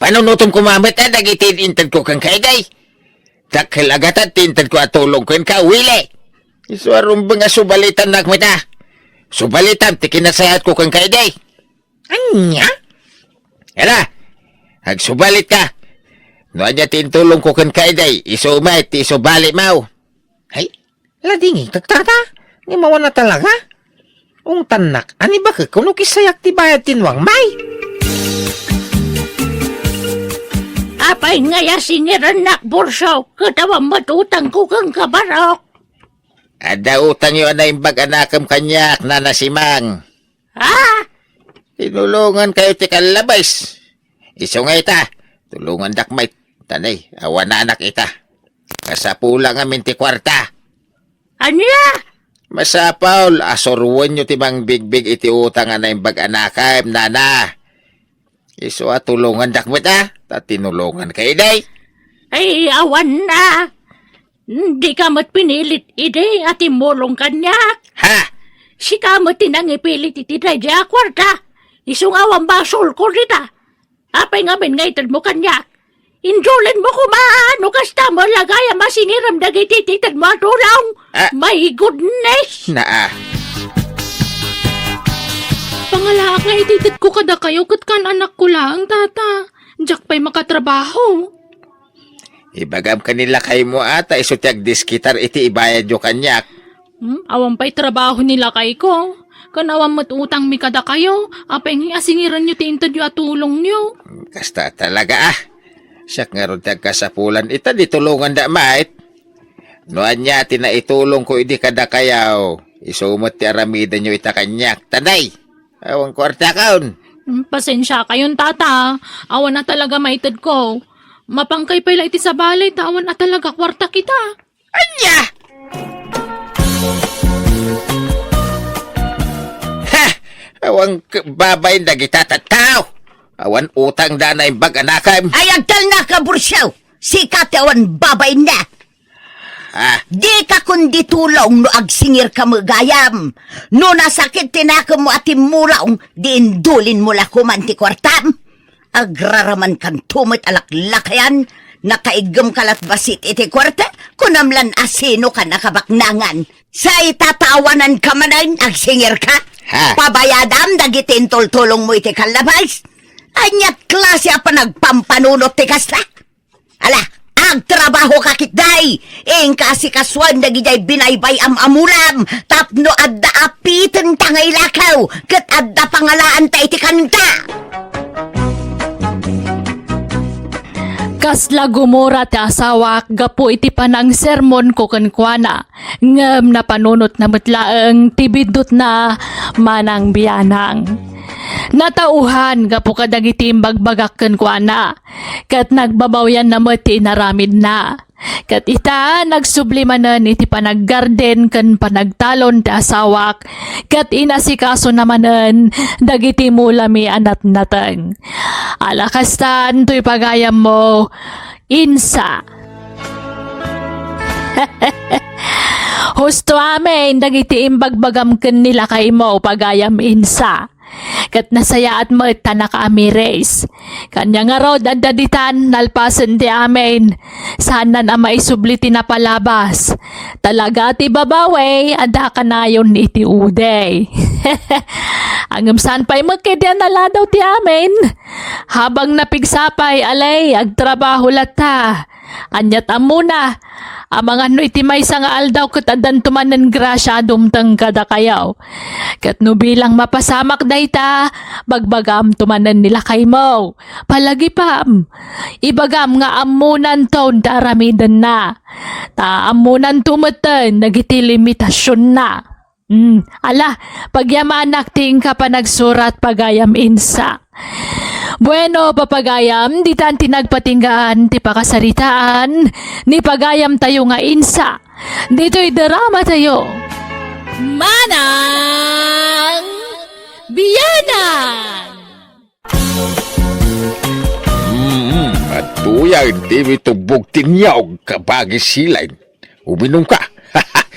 Panunotem koma met a dagiti intedko kenka idi. Dakkel a gatad ti intedko a tulong kenka, Willy. Isu a rumbeng a subalitannak met a. Subalitam ti kinasayatko kenka idi. Ania? Ala, agsubalitka. No ania ti intulongko kenka idi, isu met ti isubalim. Ay, ladingit, Tata. Ni mawana talaga. Ungtannak, a ni bakek no kisayak ti bayad ti nuang, may? Apay ngay a singirennak, Bursyang, ket awan met utangko kenka, barok? Adda utangyo a naimbag a nakem kaniak, Nana Simang. Ha? Tinulongankayo ti kallabes. Isu nga ita, tulongandak met, ta nay, awananak ita. Kasapula ngamin ti kuarta. Ania? Masapul a suroenyo ti mangbigbig iti utang a naimbag a nakem, Nana. Isu a tulongandak met a, ta tinulonganka idi. Ay, awan a. Dika met pinilit idi a timmulong kaniak. Ha? Sika met ti nangipilit iti daydiay a kuarta. Isu nga awan basolko dita. Apay ngamin nga itedmo kaniak? Injulinmo koma no kasta met la gayam a singirem dagiti itedmo a tulong. Ah. My goodness! Naa. Pangalaak nga itedko kadakayo ket kan anakko laeng, Tata. Diak pay makatrabaho. Ibagam ken ni lakaymo a ta isu ti agdiskitar iti ibayadyo kaniak. Hmm? Awan pay trabaho ni lakayko. Ken awan met utangmi kadakayo. Apay nga asingirenyo ti intedyo a tulongyo? Kasta talaga, ah. Siak ngarud ti agkasapulan ita, di tulonganda met. No ania ti naitulongko idi kadakayo, isu met ti aramidenyo ita kaniak. Tanay, awan kuartakon. Hmm, pasensiakayon, tata. Awan a talaga maitedko. Mapangkay pay la iti sabali ta awan a talaga kuarta kita. Ania? Ha! Awan k-, babain dagita tattao. Awan utangda a naimbag a nakem. Ay, agtalna ka, Bursiaw! Sika ti awan babainna! Ah. Dika kundi tulong no agsingirka met gayam. No nasakit ti nakemmo a timmulong, di indulinmo la koman ti kuartam. Agraramankanto met a laklakayan, nakaiggemka lat bassit iti kuarta, kunam lan a sinoka nakabaknangan. Sa itatawananka manen, agsingirka? Ha? Pabayadam dagiti intultulongmo iti kallabas? Aniat klase a panagpampanunot ti kasta? Ala, agtrabahoka ketdi! Inka asikasuem dagidiay binaybay-am a mulam tapno adda apitenta nga ilakaw ket adda pangalaanta iti kanta. Kasla gumura ti asawak gapu iti panangsermonko kenkuana, ngem napanunotna met laeng ti biddutna manang bianang. Natauhan gapu kadagiti imbagbagak kenkuana, ket nagbabawianna met ti inaramidna. Ket ita, nagsubli manen iti panaggarden ken panagtalon ti asawak, ket inasikasona manen dagiti mulami a natnateng. Ala kastan toy pagayammo, insa. Husto amin dagiti imbagbagam ken ni lakaymo, pagayam insa. Ket nasayaat met ta nakaamiris. Kania ngarud, adda ditan nalpasen ti amin. Saannan a maisubli ti napalabas. Talaga ti babawi, adda kanayon iti udey. Ngem saan pay met ketdi a naladaw ti amin. Habang napigsa pay, alay, agtrabaho latta. Aniat ammona, amangan no iti maysa nga aldaw ket addanto manen grasia a dumteng kadakayo. Ket no bilang mapasamak dayta, bagbagamto manen ni lakaymo. Palagipam, ibagam nga ammonanton ti aramidenna. Ta ammonanto metten dagiti limitasionna. Hmm, ala, pagyamanak ti inka panagsurat, pagayam insa. Bueno, papagayam, ditan ti nagpatinggaan ti pakasaritaan ni pagayamtayo nga insa. Ditoy dramatayo. Manang Bianang! Mm, adtoy ti mitubbog ti niyog, kabagi Silen. Uminumka.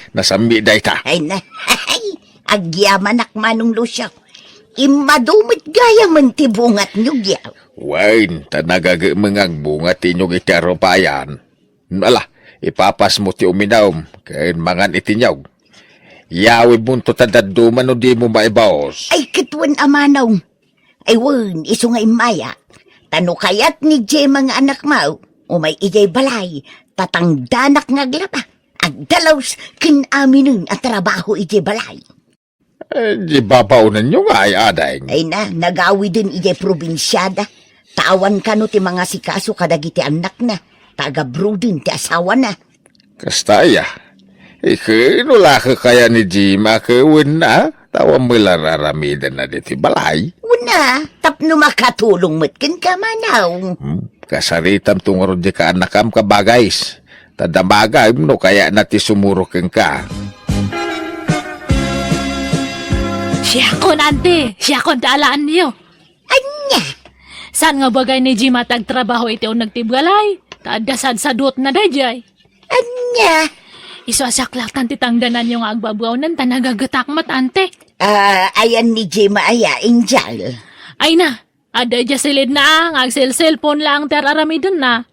Nasammi dayta. Ay na, ay, agyamanak, Manong Lucio. Immadu met gayamen ti bunga ti niyog. Wen, ta nagagemmeng agbunga ti niyog iti arupayan. Ala, ipapasmo ti uminum, ken mangan iti niyog. Yawidmonto ta dadduma no dimo maibaos. Ay, ket wen a, Manong. Ay wen, isu nga immayak. Ta no kayat ni Gemma nga anakmo, umay idiay balay, ta tangdanak nga aglaba. Agdalus ken aminen a trabaho idiay balay. Eh, di babaonanyo nga ay, Adeng? Ay na, nagawiden idiay probinsiada. Ta awan kano ti mangasikaso kadagiti annakna, ta agabruden ti asawana. Kasta aya. Iken no la ket kaya ni Gemma ket wenna, ta awan met la ar-aramidenna ditoy balay. Wenna, tapno makatulong met kenka, Manong. Hmm, kasaritamto ngarud diay kaannakam, kabagis. Ta damagem no kayatna ti sumurot kenka. Siakon, Auntie. Siakon ti alaanyo. Ania? Saan nga bagay ni Gemma ti agtrabaho iti uneg ti balay? Ta adda sadsadutna daydiay. Ania? Isu a siak laeng ti tangdananyo nga agbabaonen ta nagagetak met, Auntie. Ah, ayan ni Gemma aya, Angel? Ay na, adda idiay silidna nga agselselpon laeng ti ar-aramidenna.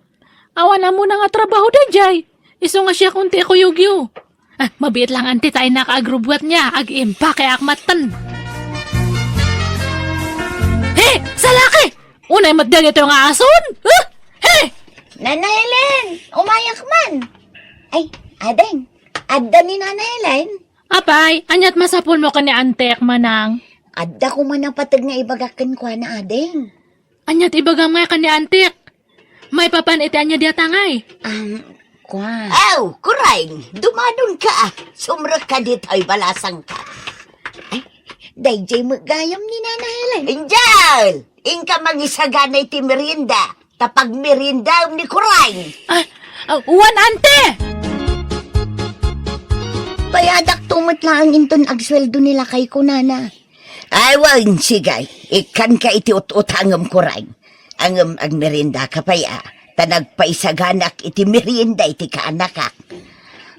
Awan ammona nga trabaho daydiay. Isu nga siakon ti ikuyogyo. Ah, mabiit laeng, Auntie, ta innak agrubbuatna, ag-impakeak metten. He! Salaki! Unay met dagitoy nga ason? Huh? He! Nana Helen, umayak man. Ay, Adeng, adda ni Nana Helen? Apay, aniat masapulmo ken ni Antek, Manang? Adda koma napateg nga ibagak kenkuana, ading. Aniat ibagam nga ken ni Antek? Maipapan iti ania diata ngay? Ang, kua. Aw, Kureng, dumadon ka, ah. Sumrek ka ditoy balasang ka. Ay, dayjay met gayam ni Nana Helen. Angel! Inka mangisagana iti merienda, ta pagmeriendaem ni Kureng. Ah, ah, wan, ante! Payadak to met laeng inton agsueldo ni lakay ko, Nana. Ay, wen, sige. Ikkanka iti ut-utangem, Kureng. Ngem agmeriendaka pay, a. Ta nagpaisaganak iti merienda iti kaanakak.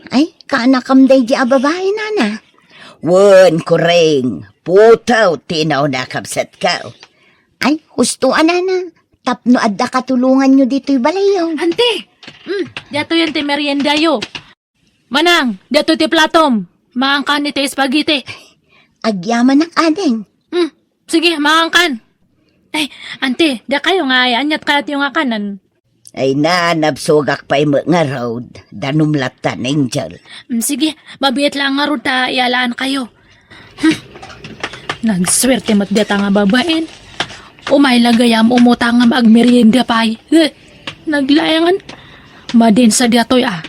Ay, kaanakam daydi a babai, Nana? Wen, Kureng. Putew ti inaw na kabsatko. Ay, husto a, Nana. Tapno adda katulonganyo ditoy balayyo. Ante! Mm, diatoy ti meriendayo. Manang, diatoy ti platom. Mangankan iti spaghetti. Agyamanak, ading. Hmm, sige, mangankan. Ay, ante, dakayo nga ay, aniat kayatyo nga kanen? Ay, nabsogak pay met ngarud, danum latta, Angel. Hmm, sige, mabiit lang ngarud ta ialaankayo. Hmm. Nagsuerte met dita nga babaen. Umay la gayam umutang ngem agmerienda pay. Eh, naglaengan. Madin sa diatoy, a.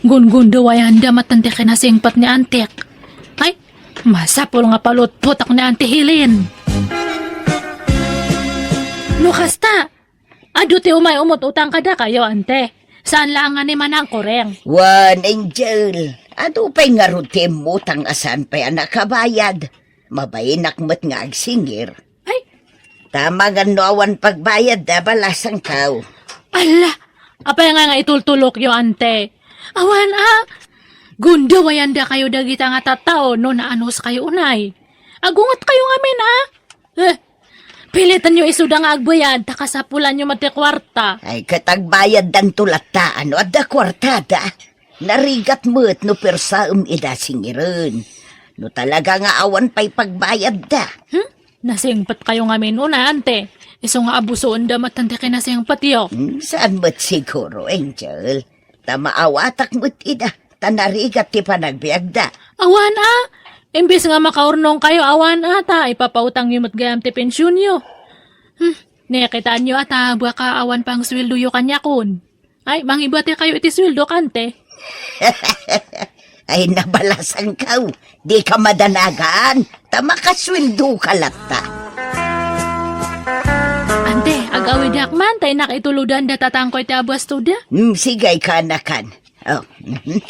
Gunggunduwayanda met ti kinasingpet ni Antek. Ay, masapul nga palutpotak ni Ante Helen. No kasta, adu ti umay umut-utang kadakayo, ante. Saan laeng nga ni Manang Kureng. Wen, Angel, adu pay ngarud ti immutang a saan pay a nakabayad. Mabainak met nga agsingir. Ay, tama nga no awan pagbayad da balasangkaw. Ala, apay nga nga itultulokyo, ante? Awan, a. Gundawayandakayo dagita nga tattao no naanuskayo unay. Agungetkayo ngamin, a. Eh, pilitanyo isuda nga agbayad, ta kasapulanyo met ti kuarta. Ay, ket agbayaddanto latta, no adda kuartada. Narigat met no persaem ida singiren. No talaga nga awan pay pagbayadda. Hmm? Nasingpetkayo ngamin unay, ante. Isu nga abusoenda met ti kinasingpetyo. Hmm, saan met siguro, Angel? Ta maawatak met ida, ta narigat ti panagbiagda. Awan a, imbes nga makaurnongkayo, awan a, ta ipapautangyo met gayam ti pensionyo. Hmm, nakitaanyo a ta baka awan pangsueldoyo kaniakon. Ay, mangibatikayo iti sueldok, ante. Ay, nabalasangkaw. Dika madanagan, ta makasueldoka latta. Ante, agawidak man, ta innak itulodan da tatangko iti abuas to da. Hmm, sige, kaanakan. Oh, mhm.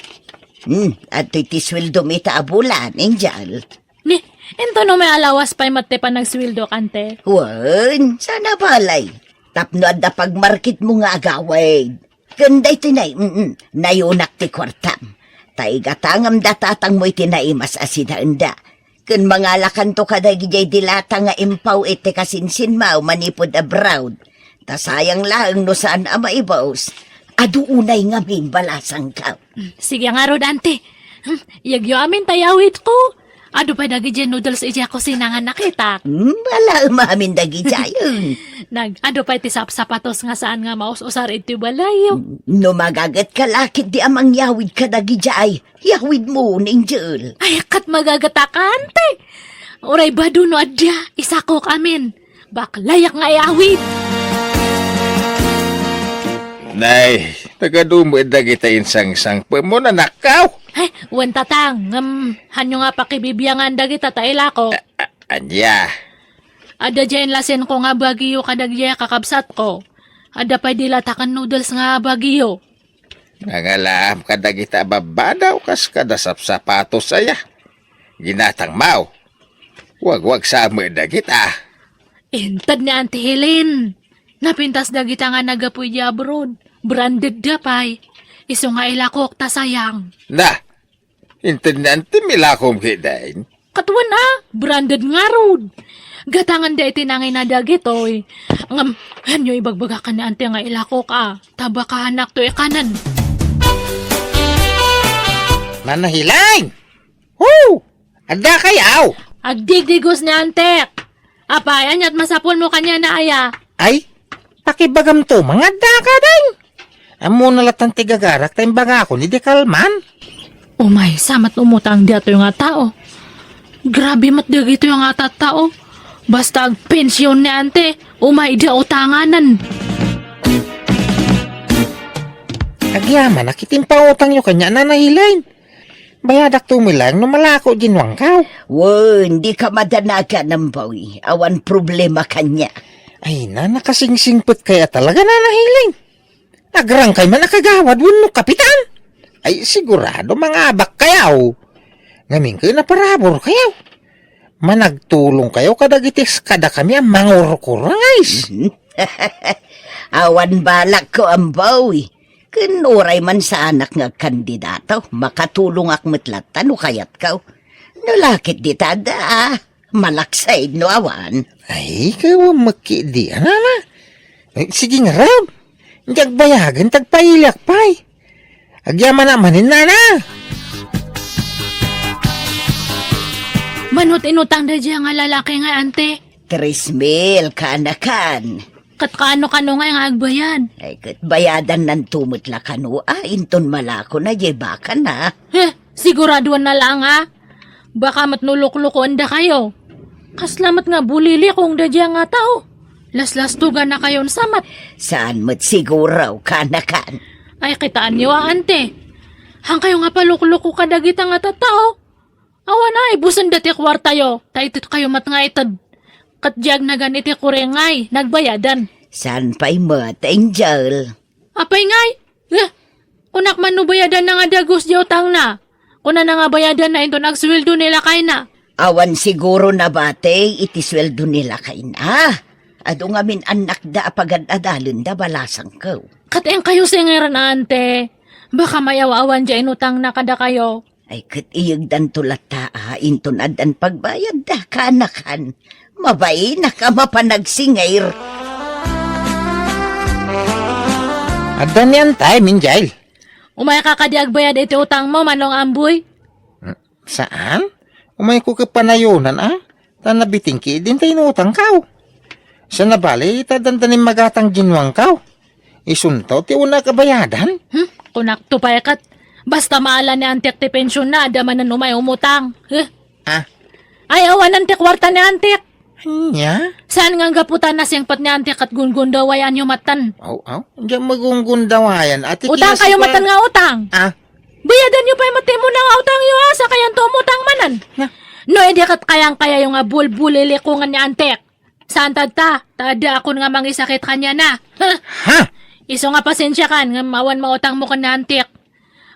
Hmm, adtoy ti sueldom ita a bulan, Angel. Ni, intono may alawas pay met ti panagsueldok, ante? Wen, saan a balay. Tapno adda pagmarketmo nga agawid. Ken daytoy nay, mm, nayunak ti kuartam. Ta igatangam da tatangmo iti naimas a sidaenda. Ken mangalakanto kadagijay dilata nga impaw iti kasinsinmaw manipud abroad. Ta sayang laeng no saan a maibus. Adu unay ngamin balasangkaw. Mm, sige ngarud, ante. Hmm, iyagyo amin ta iyawidko. Adu pay dagiti noodles idiay kusina nga nakitak. Hmm, ala, umamin dagiti ayon. Nag, adu pay ti sapsapatos nga saan nga maus-usar iti balay. No magaget ka lakit di amang yawid ka dagiti ay, yawid mo, Angel. Ay, kat magaget a ka, ante. Uray badu no adda, isakok amin. Baklayak nga iawid. Nay, nagadu met dagita insangsangpetmo, nanakkaw. Ay, wen tatang, ngem, hanyo nga pakibibiangan dagita ta ilako. A-, a-, ania? Adda diay inlasinko nga Baguio kadagiti kakabsatko. Adda pay dilata ken noodles nga Baguio. Nangalaam kadagita a babbadaw kas kada sapsapatos aya. Ginatang maw. Wagwagsa met dagita. Inted ni Auntie Helen. Napintas dagita nga naggapu idiay abroad. Branded da pay. Isu nga ilakok ta sayang. Na, inted ni Auntie milakom ketdin. Katuan a, branded ngarud. Gatangan da iti nangina dagitoy. Ngem, hanyo ibagbagakan ni Auntie nga ilakok a. Ta baka hanakto ikanen. Nana Helen! Hu! Adda kayaw? Agdigdigos ni Antek. Apay, aniat masapulmo kaniana aya? Ay, pakibagamto, mangadda ka, deng. Ammona latan ti gagarak ta imbagakon idi kalman. Umaysa met umutang daytoy nga tao. Grabe met dagitoy nga tattao. Basta agpension ni ante, umayda utanganan. Agyamanak iti impautangyo kaniak, Nana Helen. Bayadakto met laeng no malako diay nuangkaw. Wen, dika madanagan, Amboy. Awan problema kaniak. Ay, na, nakasingsingpet kaya talaga, Nana Helen. Agrangkay man a kagawad wenno kapitan. Ay, sigurado, mangabak kayaw. Ngamin ket naparaburkayaw. Managtulong kayaw kadagiti kadakami a mangurkurangis. Awan balakko, Amboy. Ken uray man saanak nga agkandidato, makatulongak met latta no kayatko. No la ket dita adda, malaksid no awan. Ay, kawan met ketdi, Nana. Eh, sige ngarud. Diak bayagen, tagpailiak pay. Agyamanak manen, Nana. Mano ti inutang daydiay nga lalaki nga, ante? Tres mil, kaanakan. Ket kaano-kano ngay nga agbayad? Ay, ket bayadannanto met la kano, a, inton malakona diay bakana. Heh, siguradoanna laeng, a? Baka met no luklukoendakayo. Kasla met nga bulilikong daydiay nga tao. Laslastogannakayon sa met. Saan met siguro, kaanakan? Ay, kitaenyo a, ante. Haankayo nga palukloko kadagita nga tattao. Awan a, ibusenda ti kuartayo, ta itedkayo met nga ited. Ket diay agnagan iti kuring ngay, nagbayadan. Saan pay met, Angel? Apay ngay? Eh, kunak man no bayadanna nga dagus diay utangna. Kunana nga bayadanna inton agsueldo ni lakayna. Awan siguro nabati iti sueldo ni lakayna. Adu ngamin annakda a pagad-adalenda, balasangko. Ket inkayo singiren, ante. Baka mayaw-awan diay inutangna kadakayo. Ay, ket iyegdanto latta a inton addan pagbayadda, kaanakan. Mabainak a mapanagsingir. Adda ni antay, Minjail. Umayka kadi agbayad iti utangmo, Manong Amboy? Hmm, saan? Umayko ket panayonan, a? Ta nabitingki idin ta inutangkaw. Sana bali, ta dandanin magatang diay nuangkaw. Isunto ti unak a bayadan? Hmm? Kunakto pay ket, basta maala ni antiek ti pensionna, adda manen umay umutang. Huh? Ah? Ay, awanan ti kuarta ni antiek. Ania? Saan nga gapu ta nasingpet ni antiek ket gungundawayanyo metten? Aw, aw. Diak magungundawayan. Ati utang kayo metten nga utang. Ah? Bayadanyo pay met ti umuna nga utangyo, a, sakayanto umutang manen. Na? No, idi ket kayangkayayo nga bulbulilikongan ni antiek. Saan tatta, ta adda akon nga mangisakit kaniana. Ha? Ha? Isu nga pasensiakan, ngem awan mautangmo ken ni antiek.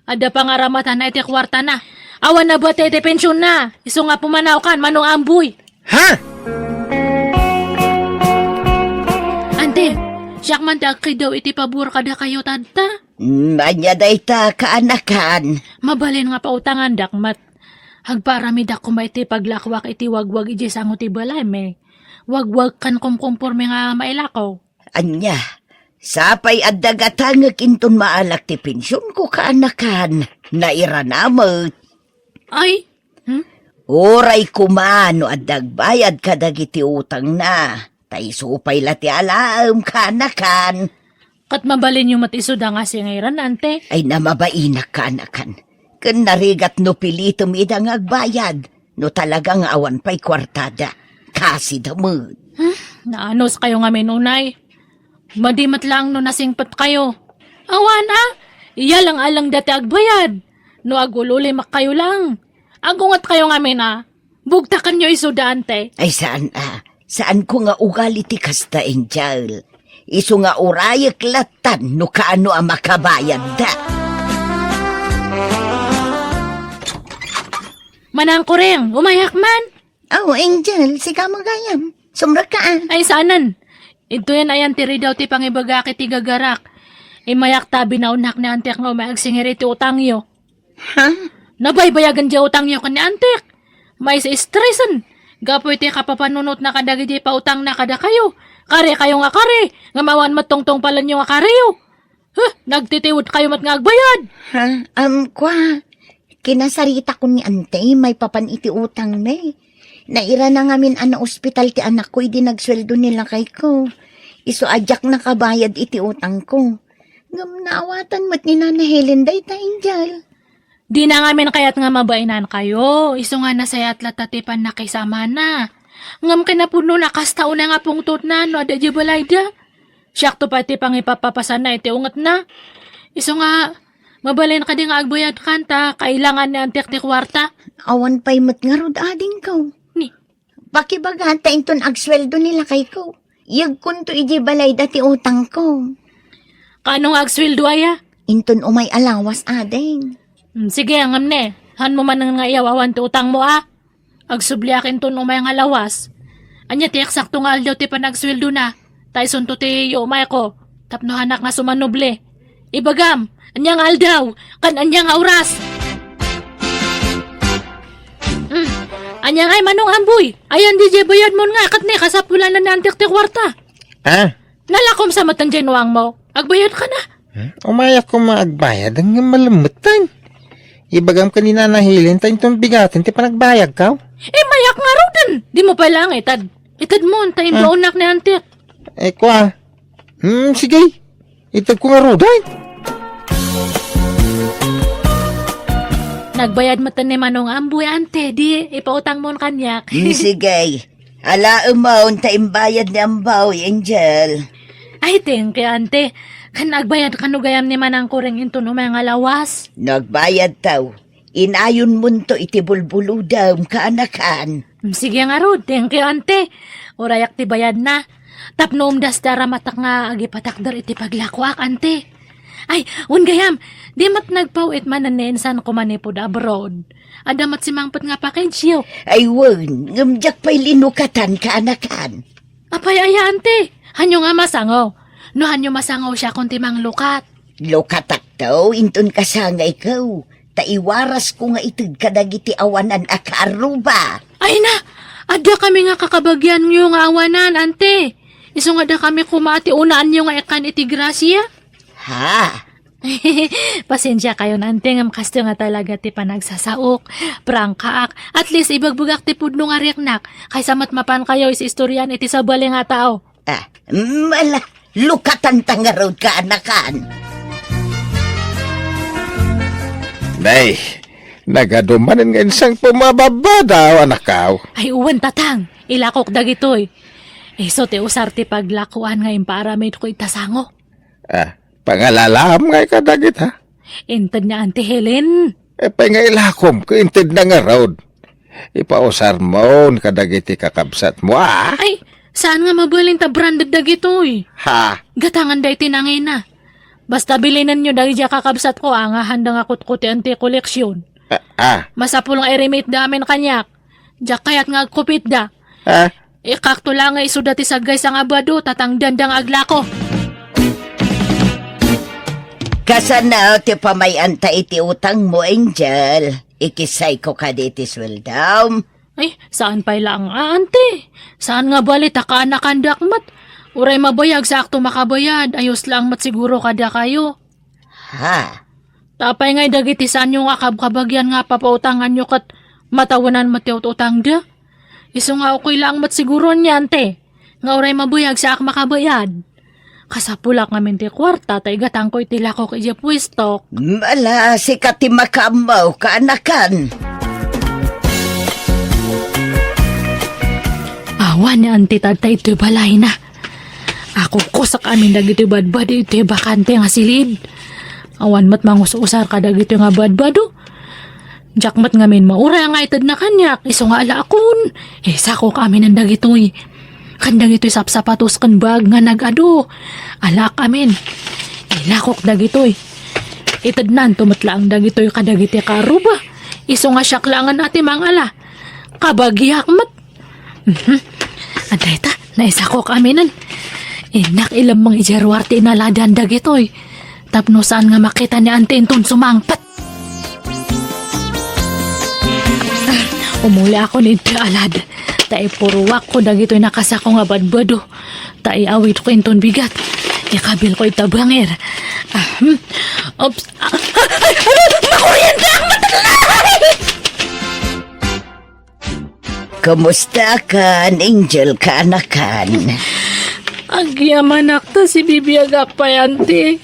Adda pangaramatan iti kuartana. Awan nabati iti pensionna. Isu nga pumanawkan, Manong Amboy. Ha? Ante, siak man ti agkiddaw iti pabor kadakayo tatta. Mm, ania dayta, kaanakan? Mabalin nga pautangandak met. Agparamidak koma iti paglakuak iti wagwag idiay sango ti balaymi. Wagwag ken kumkumpormi nga mailako. Ania, sapay adda gatangek inton maalak ti pensionko, kaanakan. Nairana met. Ay, hmm? Uray koma no adda agbayad kadagiti utangna. Ta isu pay la ti alaem, kaanakan. Ket mabalinyo met isuda nga singiren, ante? Ay, namabainak, kaanakan. Ken narigat no pilitem ida nga agbayad, no talaga nga awan pay kuartada. Kasida met. Hmm, naanuskayo ngamin unay. Madi met laeng no nasingpetkayo. Awan a, iyalang-alangda ti agbayad. No agul-ulimakkayo laeng, agungetkayo ngamin a. Bugtakanyo isuda, ante. Ay, saan a. Saanko nga ugali ti kasta, Angel. Isu nga urayek lattan no kaano a makabayadda. Manang Kuring, umayak man. Oh, Angel, sika mo gayam. Sumrekka a. Ay, saanen. Idtoyen a yan ti ridaw ti pangibagak iti gagarak. Immayak ta binaonnak ni antiek nga umay agsingir iti utangyo. Ha? Nabaybayagen diay utangyo ken ni antiek. Maistresan. Gapu iti kapapanunotna kadagiti pautangna kadakayo. Karikayo nga kari, ngem awan met tungtungpalenyo nga kariyo. Huh, nagtitiudkayo met nga agbayad. Ha? Um, kua, kinasaritakon ni ante, maipapan iti utangmi. Nairana ngamin a naospital ti anakko idi nagsueldo ni lakayko. Isu a diak nakabayad iti utangko. Ngem naawatan met ni Nana Helen dayta, Angel. Dina ngamin kayat nga mabainankayo, isu nga nasayaat latta ti pannakisamana. Ngem kinapudno a kasta unay nga pungtotna no adda idiay balayda. Siakto pay ti pangipapapasana iti ungetna. Isu nga, mabalin kadi nga agbayadkan ta kailangan ni Antiek ti kuarta? Awan pay met ngarud adingko. Ni? Pakibagaan ta inton agsueldo ni lakayko, iyegkonto idiay balayda ti utangko. Kaano nga agsueldo aya? Inton umay a lawas, ading. Hmm, sige, ngem ne, hanmo manen nga iyaw-awan ti utangmo, a? Agsubliak inton umay nga lawas. Ania ti eksakto nga aldaw ti panagsueldona? Ta isunto ti yuumayko, tapno hanak nga sumanubli. Ibagam, ania nga aldaw, ken ania nga oras? Hmm, ania ngay, Manong Amboy? Ayan di diay bayadmon nga, ket ne, kasapulanan ni Antiek ti kuarta. Ah? Nalakom sa met diay nuangmo. Agbayadka na. Hmm? Umayak ko maagbayad, ang malamatan. Ibagam kanina na Helen, ta inton bigaten ti panagbayagko. Eh, mayak ngaruden. Dimo pay lang ited. Itedmo, ta imbaonak ni Antiek. Eh, kwa. Hmm, sige. Itedko ngaruden. Nagbayad met ni Manong Amboy, ante, di ipautangmon kaniak. Hmm, sige. Alaemon ta imbayad ni Amboy, Angel. Ay, thank you, ante. Kan agbayad kano gayam ni Manang Kuring inton umay nga lawas? No agbayadto, inayonmonto iti bulbulodem, kaanakan. Mm, sige ngarud, thank you, ante. Urayak ti bayadna. Tapno umdas ti aramatak nga agipatakder iti paglakoak, ante. Ay, wen gayam, di met nagpaw-it manen ni insanko manipud abroad. Adda met simangpet nga package-yo. Ay, wen, ngem diak pay linukatan, kaanakan. Apay aya, ante? Hanyo nga masango? No hanyo masango, siakon ti manglukat. Lukatakto, inton kasangayko. Ta iwarasko nga ited kadagiti awanan a kaarruba. Ay na, adda kami nga kakabagianyo nga awanan, ante. Isu nga adda kami koma ti unaanyo nga ikkan iti grasia. Ha? Pasensia kayon, ante, ngem kasto nga talaga ti panagsasaok. Prangkaak. At least, ibagbagak ti pudno nga riknak. Kaysa met mapan kayo isi istorian iti sabali nga tao. Ah, mm, ala, lukatan ta ngarud, kaanakan. Nay, nagadu manen nga insangpet a mababadaw, anakaw. Ay, uwan, tatang. Ilakok dagitoy. Isu ti usar ti paglakoan nga impaaramidko ita sango. Ah, pangalalam ngay kadagita? Inted ni Auntie Helen. Apay nga ilakom ket intedna ngarud? Ipausarmon kadagiti kakabsatmo, a? Ay, saan nga mabalin ta branded dagitoy? Ha? Gatanganda iti nangina. Basta bilinenyo dagiti kakabsatko, a, nga handa nga kutkutian ti koleksion. A, a. Masapul nga iremitda amin kaniak. Diak kayat nga agkupitda. A? Ikakto la nga isuda ti saggaysa nga bado, ta tangdanda nga aglako. Kasano ti pamay-anta iti utangmo, Angel? Ikisayko kadi iti sueldom? Ay, saan pay laeng a, ante. Saan nga bali ta kaanakandak met. Uray mabayag, saakto makabayad. Ayos laeng met siguro kadakayo. Ha? Ta apay ngay dagiti saanyo nga kabkabagian nga papautanganyo ket matawenan met ti ut-utangda? Isu nga ukoy laeng met siguro nian, te, nga uray mabayag, saak makabayad. Kasapulak ngamin ti kuarta ta igatangko iti lakok idiay puestok. Ala, sika ti makaammo, kaanakan. Awan ni Auntie Tad ta itoy balayna. Akukusak amin dagitoy badbado itoy bakante nga silid. Awan met mangus-usar kadagitoy nga badbado. Diak met ngamin mauray nga itedna kaniak, isu nga alaakon. Isakok aminen dagitoy. Ken dagitoy sapsapatos ken bag nga nag-adu. Alaak amin. Ilakok dagitoy. Itednanto met laeng dagitoy kadagiti kaarruba. Isu nga siak laengen a ti mangala. Kabagiak met. Mhm. Adda ita, naisakok aminen. Innak ilemmeng idiay ruar ti inaladan dagitoy. Tapno saan nga makita ni Auntie inton sumangpet. Ah, umuliakon iti alad. Ta ipuruakko dagitoy nakasako nga badbado. Ta iawidko inton bigat. Ikabilko ita bangir. Ah, hmm. Oops. Ah, ay, ay, ay, makuriente ang mata na! Kumusta kan, Angel, kaanakan? Agyamanak ta sibibiagak pay, Auntie.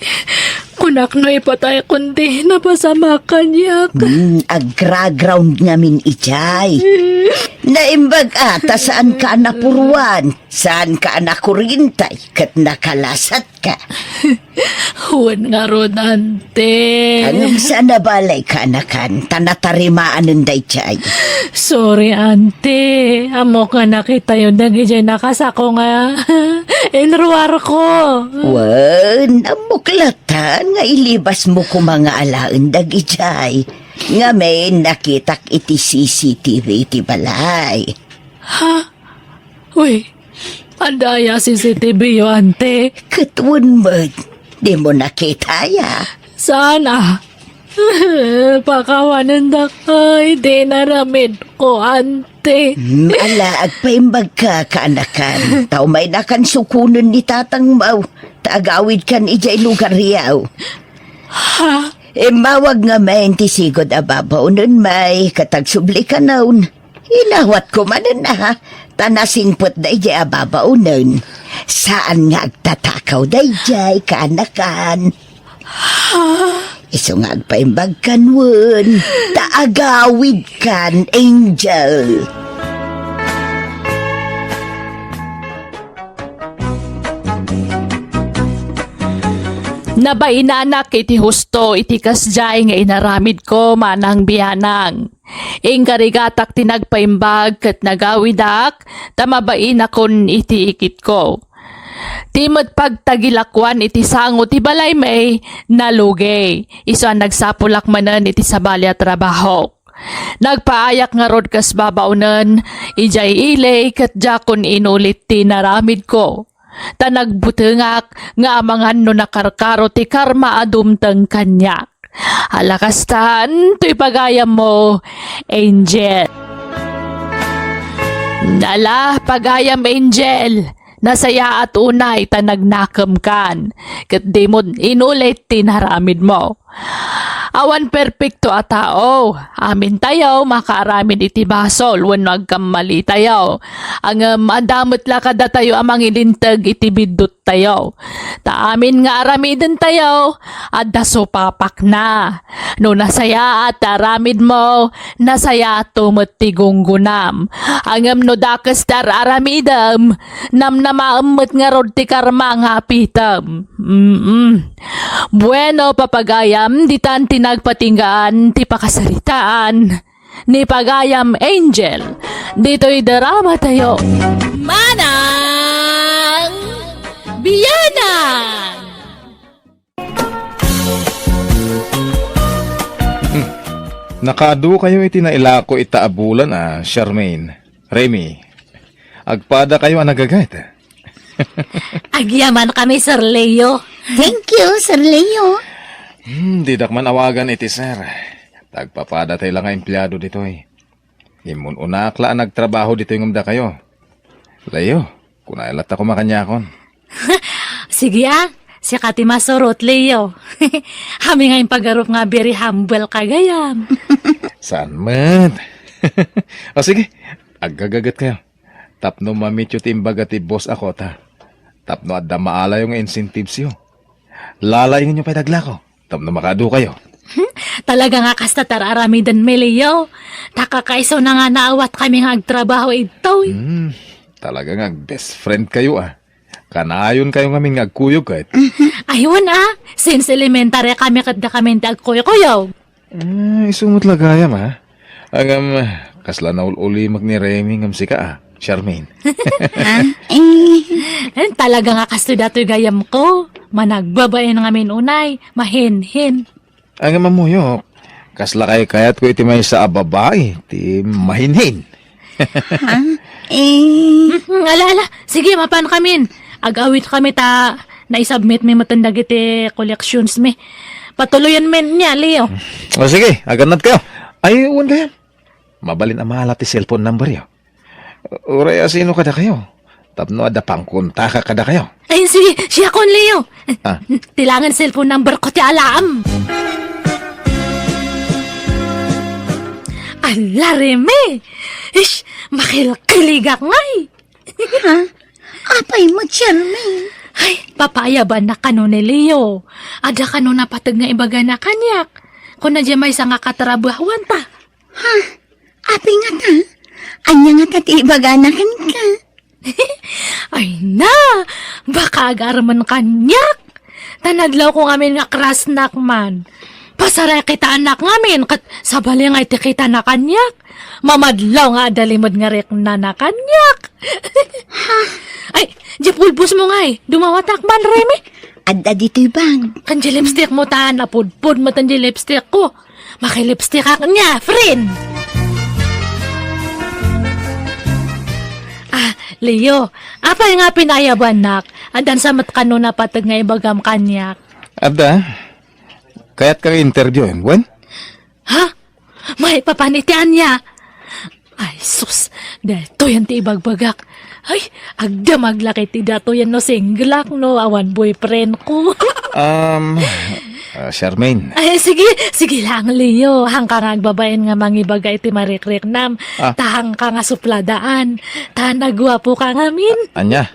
Kunak no ipatay kundi napasama kaniak. Hmm, agraground ngamin idiay. Naimbag a ta saanka a napuruan, saanka a nakurintay, ket nakalasatka. Wen ngarud, ante. Ngem saan a balay, kaanakan, ta natarimaanen daydiay. Sorry, ante. Ammok nga nakitayo dagidiay nakasako nga inruarko. Wen, ammok latta nga ilibasmo koma nga alaen dagidiay. Ngamin, nakitak iti C C T V iti balay. Ha? Uy, adda aya C C T V yo, ante? Ket wen met, dimo nakita aya? Saan a? Pakawanendak, ay, di naramid ko, ante. Hmm, ala, agpaimbagka, kaanakan. Ta umaynakan sukonen ni tatangmo, ta agawidkan idiay lugaryo. Ha? Immawag ngamin ti sigud a babaonen, may, ket agsubli kanon. Inawatko manen a, ta nasingpetda idiay a babaonen. Saan nga agtatakaw daydiay, kaanakan. Isu nga agpaimbagkan wen, ta agawidkan, Angel. Nabainanak iti husto iti kasdiay nga inaramidko, manang bianang. Inkarigatak ti nagpaimbag ket nagawidak, ta mabainakon iti ikitko. Ti met pagtagilakuan iti sango ti balaymi, nalugey. Isu a nagsapulak manen iti sabali a trabahok. Nagpaayak ngarud kas babaonen, idiay ili ket diakon inulit ti naramidko. Ta nagbutengak nga amangan no nakarkaro ti karma a dumteng kaniak. Ala kastan, toy pagayammo, Angel. Ala, pagayam, Angel. Nasayaat unay ta nagnakemkan, ket dimo inulit ti naramidmo. Awan perpekto a tao. Amintayo makaaramid iti basol wenno agkammalitayo. Ngem adda met la kadatayo a mangilinteg iti bidduttayo. Ta amin nga aramidentayo, adda supapakna. No nasayaat ti aramidmo, nasayaatto met ti gunggonam. Ngem no dakes ti ar-aramidem, namnamaem met ngarud ti karma nga apitem. Mm. Bueno, papagayam, ditan ti nagpatinggaan ti pakasaritaan ni pagayam Angel ditoy drama tayo. Manang Bianang! Hmm. Nakaadu kayo iti nailako ita a bulan a, Charmaine. Remy, agpada kayo a nagagat. Agyaman kami, Sir Leo. Thank you, Sir Leo. Hmm, didak man awagan iti sir. Tagpapada tay la nga empleado ditoy. Immun-unak la a nagtrabaho ditoy ngem dakayo. Leo, kunay latta koma kaniakon. Sige a, sika ti masurot, Leo. Amin nga impagarup nga very humble ka gayam. Saan met? O sige, aggagaget kayo. Tapno mamityo ti imbaga ti boss a kota. Tapno adda maalayo nga incentives yo. Lalaingenyo pay daglako. Tapno makaadu kayo. Hmm? Talaga nga kasta ti ar-aramidenmi, Leo. Ta kakaisuna nga naawat kami nga agtrabaho idtoy. Hmm, talaga nga best friend kayo, ah. Kanayon kayo ngamin nga agkuyog ket. Aywan, ah. Since elementary kami ket da kami ti agkuykuyog. Ah, isu met la gayam, ah. Ngem, kasla naul-ulimek ni Remy ngem sika, ah, Charmaine. Ah, eh. Eh, talaga nga kastoy datoy gayam ko. Managbabain ngamin unay, mahinhin. Ngem ammok, kasla kaykayatko iti maysa a babai, ti mahinhin. Ha? Eh. Mhm, ala, ala. Sige, mapan kamin. Ag-awid kami ta naisubmit mi metten dagiti collections mi. Patuloyen mi nia, Leo. O sige, agannad kayo. Ay, wen kayo. Mabalin a mala ti cellphone number yo. Uray asino kada kayo. Tapno adda pangkontaka kada kayo. Ay, sige, siakon, Leo. Ah. Ti langen cellphone number ko ti alaam. Ala, Remy! Ish, makilkiligak ngay! Ha? Apay met, Charmaine? Ay, papaayabannak kano ni Leo. Adda kano napateg nga ibagana kaniak. Kuna diay maysa nga katrabahuanta. Ha? Apay ngata? Ania ngata ti ibagana kenka? Ay na, baka agarman kaniak. Ta nadlawko ngamin nga crushnak man. Pasaray kitaennak ngamin, ket sabali nga iti kitana kaniak. Mamadlaw nga adda limed nga riknana kaniak. Ha? Ay, diay pulbosmo ngay, dumawatak man, Remy. Adda ditoy bag. Kan diay lipstickmo ta, napudpod met diay lipstickko. Makilipstickak nia, friend. Ah, Leo, apay nga pinaayabannak? Addan sa met kano napateg nga ibagam kaniak? Adda, kayatka nga interviewen, wen? Ha? Maipapan iti ania? Ay, sus, daytoyen ti ibagbagak. Ay, agdamag la ket ti datoyen no singlak no awan boyfriendko. Um, ah, Charmaine. Ay, sige, sige lang, Leo. Hanka nga agbabain nga mangibaga iti marikriknam. Ah. Ta hanka nga supladaan. Ta naguapoka ngamin. Ania?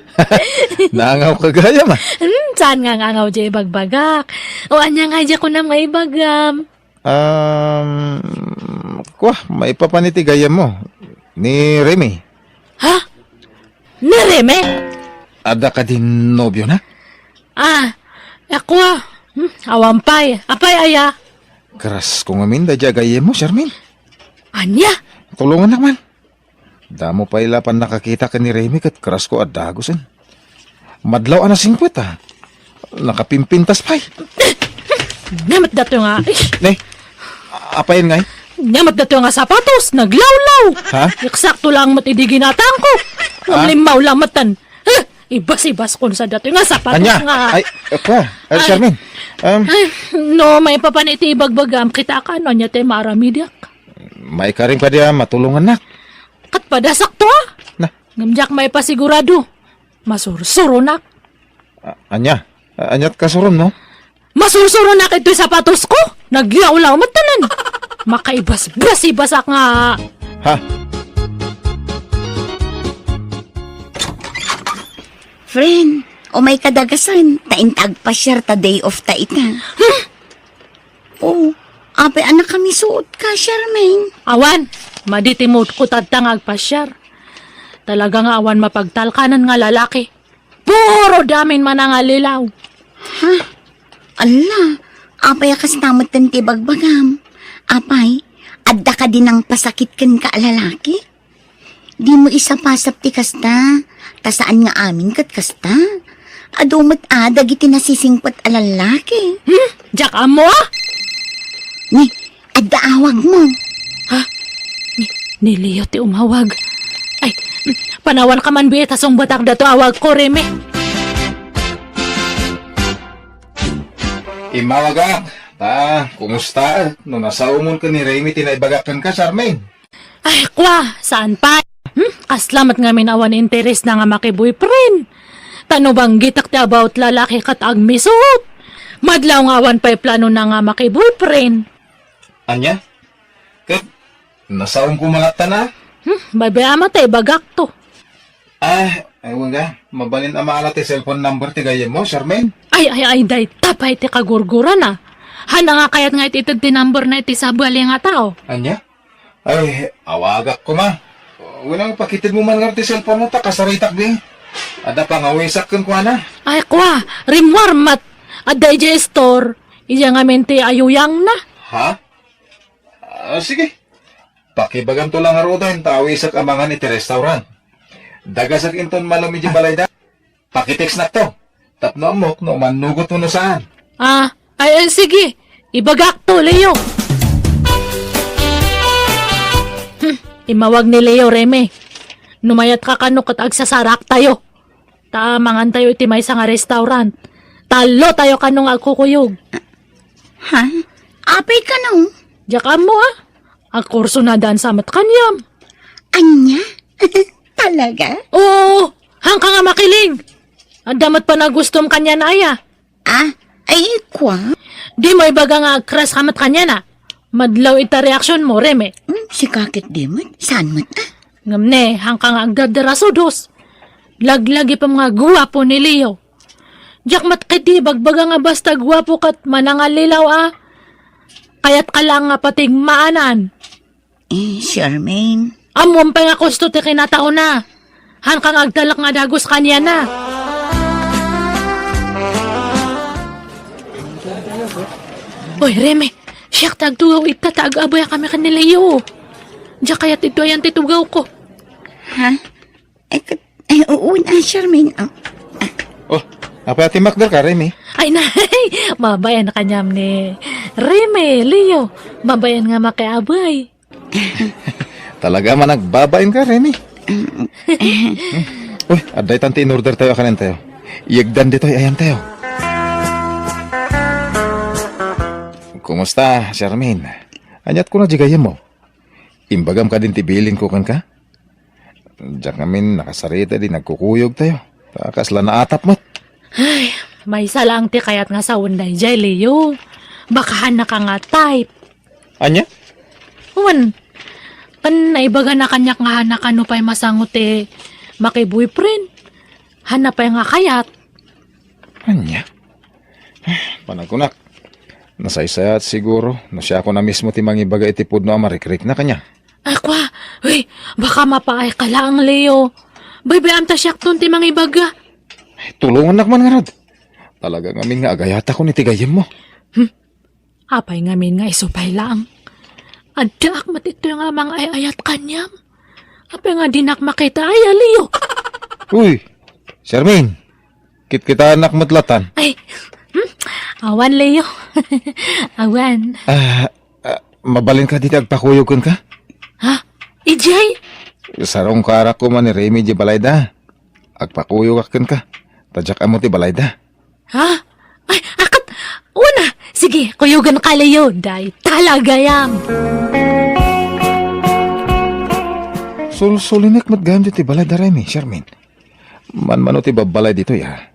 Naangawka gayam, ah. Hmm, saan nga angaw diay ibagbagak? O ania nga diay kunam nga ibagam? Um, kua, maipapan iti gayyemmo. Ni Remy. Ha? Ni Remy? Adda kadi nobiona? Ah, kua. Hmm, awan pay. Apay aya? Crushko ngamin daydiay gayyemmo, Charmaine. Ania? Tulongannak man. Damo pay la pannakakita ken ni Remy ket crushko a dagusen. Madlaw a nasingpet, a. Nakapimpintas pay. Ania met datoy nga, ay. Ne? Apayen ngay? Ania met datoy nga sapatos, naglawlaw. Ha? Eksakto lang met idi ginatangko. Ngem Ah? limmaw la metten. Huh! Ibas-ibas kon sa datoy nga sapatos Ania? nga. Ay, apa? Ay, Ay. Charmaine. Um, Ay, no, maipapan iti ibagbagam, kitaak no ania ti maaramidak. Maikarim kadi a matulongannak. Ket padasakto, a? Na. Ngem diak maipasigurado. Masursuronak. A-, ania? A-, aniat kasuron, no? Masursuronak itoy sapatosko. Naglawlaw met tanan. Makaibasbasibasak nga. Ha? Friend, umayka dagasen, ta inta agpasiar ta day off ta ita. Hmm? Oh, apay a nakamisuot ka, Charmaine? Awan, madi ti moodko tatta nga agpasiar. Talaga nga awan mapagtalkanan nga lalaki. Puro damin manangallilaw. Ha? Alla, apay a kasta metten ti bagbagam? Apay, adda kadi nangpasakit kenka a lalaki? Dimo isapasap ti kasta, ta saan nga amin ket kasta. Adu met a dagiti nasisingpet a lallaki. Hmm? Diak ammo, a? Ni, adda awagmo. Ha? Ni, ni Leo ti umawag. Ay, panawanka man biit a sungbatak dato awagko, Remy. Immawagak, ta, kumusta? No nasaomon ken ni Remy ti naibagak kenka, Charmaine? Ay, kwa, saan pay? Hmm? Kasla met ngamin awan interes na nga maki-boyfriend. Ta no banggitak ti about lalaki ket agmisuot. Madlaw nga awan pay plano na nga maki-boyfriend. Ania? Ket, nasaom ko mangatta na? Hmm, baybay-am ta ibagak to. Ah, ay, wen ka, mabalin a maala ti cellphone number ti gayyemmo, Charmaine? Ay, ay, ay, dayta pay ti kagurgurana. Haan nga kayat nga iti ited ti number na iti sabali nga tao. Ania? Ay, awagak koma. Wen, pakitedmo man ngarud ti cellphone mo ta kasaritak di. Adda pangawisak kenkuana. Ay, kwa, rimmuar met. Adda idiay store. Idiay ngamin ti ayuyangna. Ha? Ah, sige. Pakibagamto la ngaruden ta awisak a mangan iti restaurant. Dagasek inton malem idiay balayda. Pakitextnakto. Tapno ammok no mannugotmo no saan. Ah, ay, ay, sige. Ibagakto, Leo. Hmm, immawag ni Leo, Remy. No mayatka kano ket agsasaraktayo. Ta mangantayo iti maysa nga restaurant. Tallotayo kano nga agkukuyog. Ha? Apay kano? Diak ammo, a. Agkursunadaan sa met kaniam. Ania? Talaga? Oo, haanka nga makiling. Adda met panagustom kaniana aya. Ah, ay, kwa? Dimo ibaga nga agcrush ka met kaniana. Madlaw ita reaksionmo, Remy. Hmm, sika ket di met? Saan met, a? Ngem ne, haanka nga agdardarasudos. Laglagipem nga guapo ni Leo. Diak met ketdi ibagbaga nga basta guapo ket manangallilaw a. Kayatka laeng nga patigmaanan. Eh, Charmaine. Ammom pay nga kusto ti kinataona. Haanka nga agtalek nga dagus kaniana. Oy, Reme, siak ti agtugaw ita ta ag-abayakami ken ni Leo. Diak kayat idtoyan ti tugawko. Ha? Eh, ket, eh, oo na, Charmaine. Oh. Oh, apay a timmakderka, Reme? Ay, nay, mabayan kaniam ni Reme, Leo. Mabayan nga makiabay. Talaga man agbabain ka, Rene. Uy, adda itan ti in-order tayo a kanen tayo. Iyegdan ditoy ayan tayo. Kumusta, Charmaine? Aniat ko na di gayam mo? Imbagam kadin ti bilin ko kenka? Diak ngamin nakasarita di nagkukuyog tayo. Ta kasla naatap met. Ay, maysa laeng ti kayat nga sawen daydiay, Leo. Baka haannaka nga type. Ania? Wen, ken naibagana kaniak nga haannaka no pay masango ti maki-boyfriend. Haanna pay nga kayat. Ania? Panagkunak. Nasaysayat siguro no siakon a mismo ti mangibaga iti pudno a marikrikna kaniak. Ay, kua, uy, baka mapaayka laeng, Leo. Baybay-am ta siakton ti mangibaga. Tulongannak man ngarud. Talaga ngamin nga agayatakon iti gayyemmo. Hmm? Apay ngamin nga isu pay laeng? Addaak met itoy nga mangay-ayat kaniam. Apay nga dinak makita aya, Leo? Uy, Charmaine, kitkitaennak met latan. Ay, hmm? Awan, Leo. Awan. Ah, ah, mabalinka dita agpakuyog kenka? Ha? Idiay? Sarungkarak koma ni Remy di balayda. Agpakuyogak kenka. Ta diak ammo ti balayda. Ha? Ay, akat! Una! Sige, kuyoganka, Leo. Dayta la gayam. Sulsulinek met gayam ditoy balayda, Remy, Charmaine. Manmano ti babbalay ditoy, ha?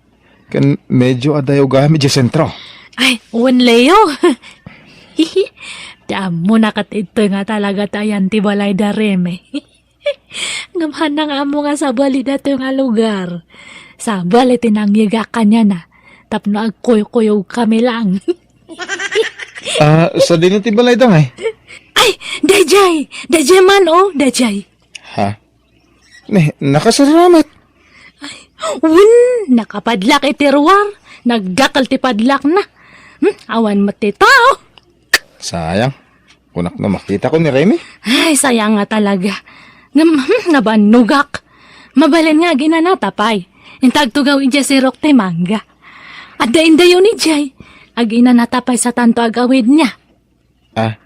Ken medyo adayo gayam idiay sentro. Ay, wen, Leo. Ta ammona ket itoy nga talaga ti ayan ti balayda, Remy. Ngem haanna nga ammo nga sabali datoy nga lugar. Sabali ti nangyegak kaniana tapno agkuykuyogkami laeng. Ah, sadino ti balayda ngay? Ay, daydiay! Daydiay man, oh, daydiay. Ha? Ne, nakasaramet. Ay, wen, nakapadlak iti ruar. Nagdakkel ti padlakna. Hmm, awan met ti tao. Sayang. Kunak no makitakon ni Remy? Ay, sayang nga talaga. Ngem, hmm, nabannogak. Mabalin nga aginanata pay. Inta agtugaw idiay sirok ti mangga. Adda indayon idiay. Aginanata pay satanto agawidna. Ah.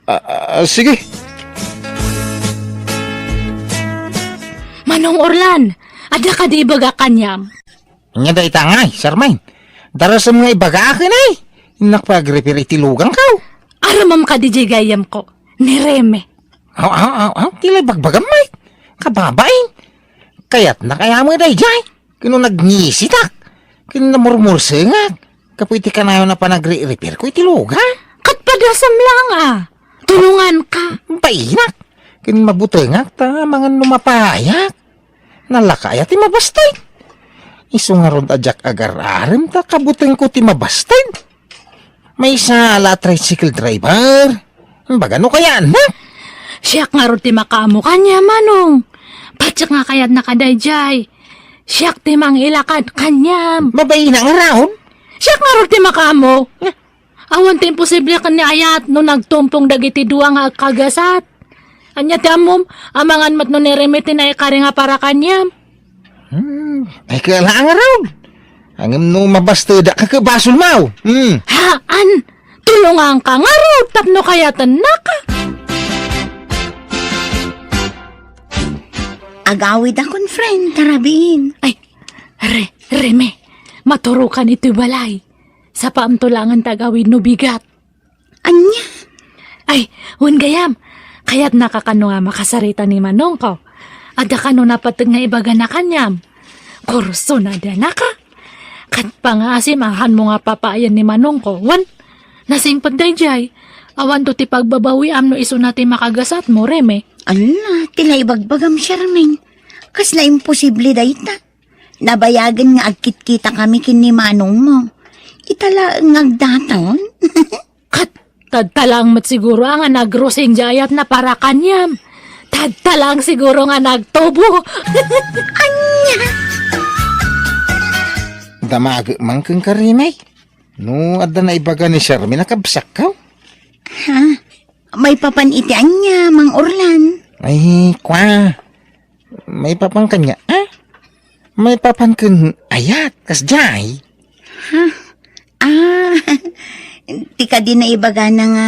Ah, ah, sige. Manong Orlan, adda kadi ibaga kaniam? Ania dayta ngay, Charmaine? Darasem nga ibagaak, inay. Innak pay agripir iti lugangko. Aramam kadi diay gayyemko, ni Remy. Aw, aw, aw, aw, ti la ibagbagam, Mike. Kababain. Kayatnak a met daydiay. Ken no nagngisitak. Ken namurmursengak. Gapu iti kanayon a panagripirko iti lugang. Ket padasem laeng a. Tulonganka. Bainak. Ken mabutengak ta amangan no mapayak. Nalaka aya ti mabasted? Isu ngarud a diak agar-arem ta kabutengko ti mabasted. Maysa la a tricycle driver. Baga no kayatna? Siak ngarud ti makaammo kaniam, Manong. Patiek nga kayatna kadaydiay. Siak ti mangilakad kaniam. Mabainak ngarud? Siak ngarud ti makaammo. Awan ti imposible ken ni ayat no nagtumpong dagiti dua nga agkagasat. Ania ti ammom, amangan met no ni Remy ti naikari nga para kaniam. Hmm, ay, kaya laang ngarud. Ngem no mabastedak, ket basolmo. Hmm. Haan, tulonganka ngarud tapno kayatennaka. Agawidakon, friend, ta rabiin. Ay, Re-, Remy, maturokan itoy balay. Sapaamto laengen ti agawid no bigat. Ania? Ay, wen gayam, kayatnaka kano nga makasarita ni Manongko? Adda kano napateg nga ibagana kaniam? Kurso na danaka? Ket pangaasim a haanmo nga papaayan ni Manongko, wen? Nasingpet daydiay, awanto ti pagbabawiam no isuna ti makagasatmo, Remy. Ala, ti naibagbagam, Charmaine. Kasla imposible dayta. Nabayagen nga agkitkitakami ken ni manongmo. Ita laeng nga agdaton. Ket tadta laeng met siguro a nga nagrosing diay ayatna para kaniam. Tadta laeng siguro nga nagtubo. Ania? Damagek man kenka, Rimay. No adda naibaga ni Sherman a kabsatko? Ha? Maipapan iti ania, Mang Orlan? Ay, kua. Maipapan kaniak, a? Maipapan ken ayat, kasdiay? Ha? Ah, ti kadi naibagana nga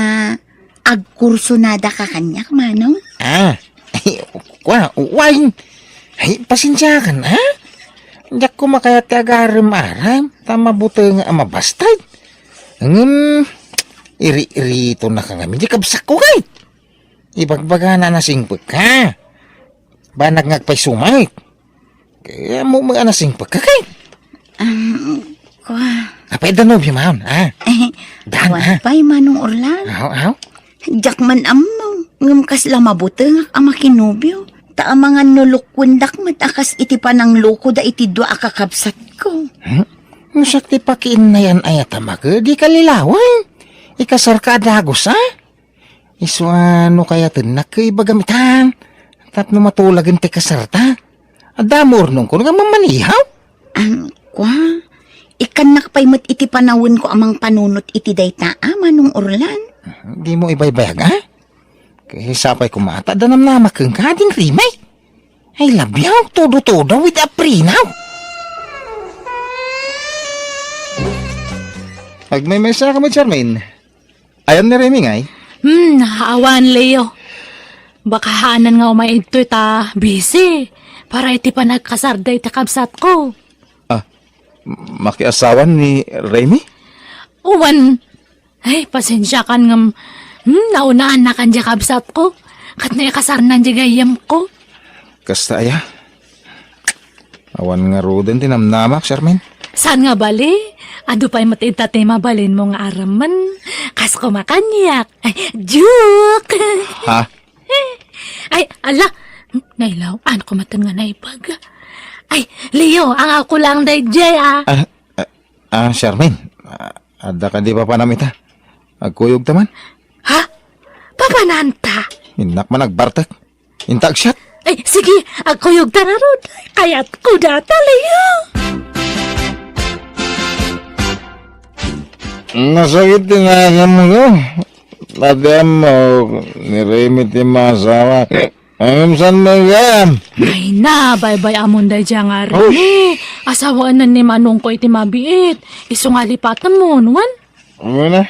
agkursunadaka kaniak, Manong? Ah, ay, kua, uwayen. Ay, pasensiakan, a? Diak koma kayat ti agarem-arem, ta mabuteng a mabasted. Ngem, iri-iritonaka ngamin, diay kabsatko, kay. Ibagbagana a nasingpet ka. Banag nga agpayso met. Kaya mo, mo, a nasingpet ka, kay. Um, kua. Apay da nobio maon, a? Eh, Dan, awan a? Pay, Manong Orlan. Aw, aw? Diak man ammo, ngem kasla mabutengak a makinobio. Ta amangan no lukwendak met a kas iti pananglokoda iti dua a kakabsatko. Hmm? No siak ti pakiinnayan ayat a make, di kalilawen. Ikasarka a dagus, a? Isu a no kayatennak ket ibagam itan, tapno matulagen ti kasarta. Adda mo urnongko nga mamanihaw? Ang, kua, ikkannak pay met iti panawenko a mangpanunot iti dayta a, Manong Orlan. Di mo ibaybayag, a? Kaysa pay koma ta adda namnamak kenka, ading Rimay. I love you, todo-todo with a prenup. Agmaymaysa ka met, Charmaine. Ayan ni Remy ngay? Hmm, awan, Leo. Baka haanan nga umay idtoy ta busy para iti panagkasarda iti kabsatko. Ah, makiasawan ni Remy? Uwan. Ay, pasensiakan ngem, hmm, naunaannakan diay kabsatko. Ket naikasarnan diay gayyemko. Kasta aya? Awan ngaruden ti namnamak, Charmaine. Saan nga bali? Adu pay met ita ti mabalinmo nga arammen. Kas kumakaniak. Ay, joke! Ha? Ay, ala! Nailaw, ano ko matan nga naibaga? Ay, Leo, ang ako lang dayjay, ah. Ah, ah, ah, Charmaine, ah, adda ka di papanam ita? Agkuyog ta man? Ha? Papananta? Innak man agbartek. Inta agsiat. Ay, sige, agkuyog ta ngarud. Kayat ko data, Leo. Nasakit ti naganmo, no? Pati ammo, ni Remy ti masawa. Ngem saan mo gayam? Ay na, baybay-amon dayjay nga Remy. Asawaen ni manongko iti mabiit. Isu nga lipatemon, wen? Amo na.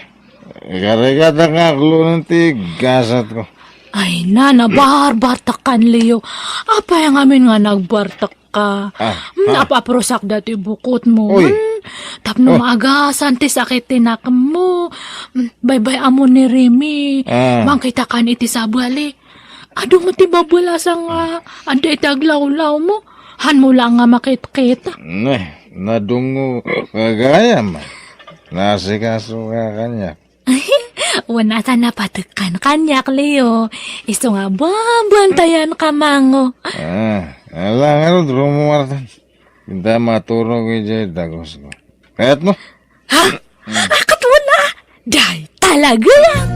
Ikarikata nga aklonen ti gasatko. Ay na, nabarbartak kan, Leo. Apay ngamin nga nagbartak ka? Ah, hmm, ah. Apaprosak dati bukotmo. Uy. Hmm, tapno oh. Maagasan ti sakit ti nakemmo. Hmm, baybay-amon ni Remy. Ah. Mangkita kan iti sabali. Adu met ti babelasa nga adda iti aglawlawmo. Hanmo la nga makitkita. Ne, nadungo ka gayam. Nasikaso ka kaniak. Wen, ata napatekkan kaniak, Leo. Isu nga babantayan ka mango. Ah, ala ngarud, rumuartan. Inta maturog idiay dagusko. Kayatmo? Ha? Hmm. Akat wala? Day, talaga lang.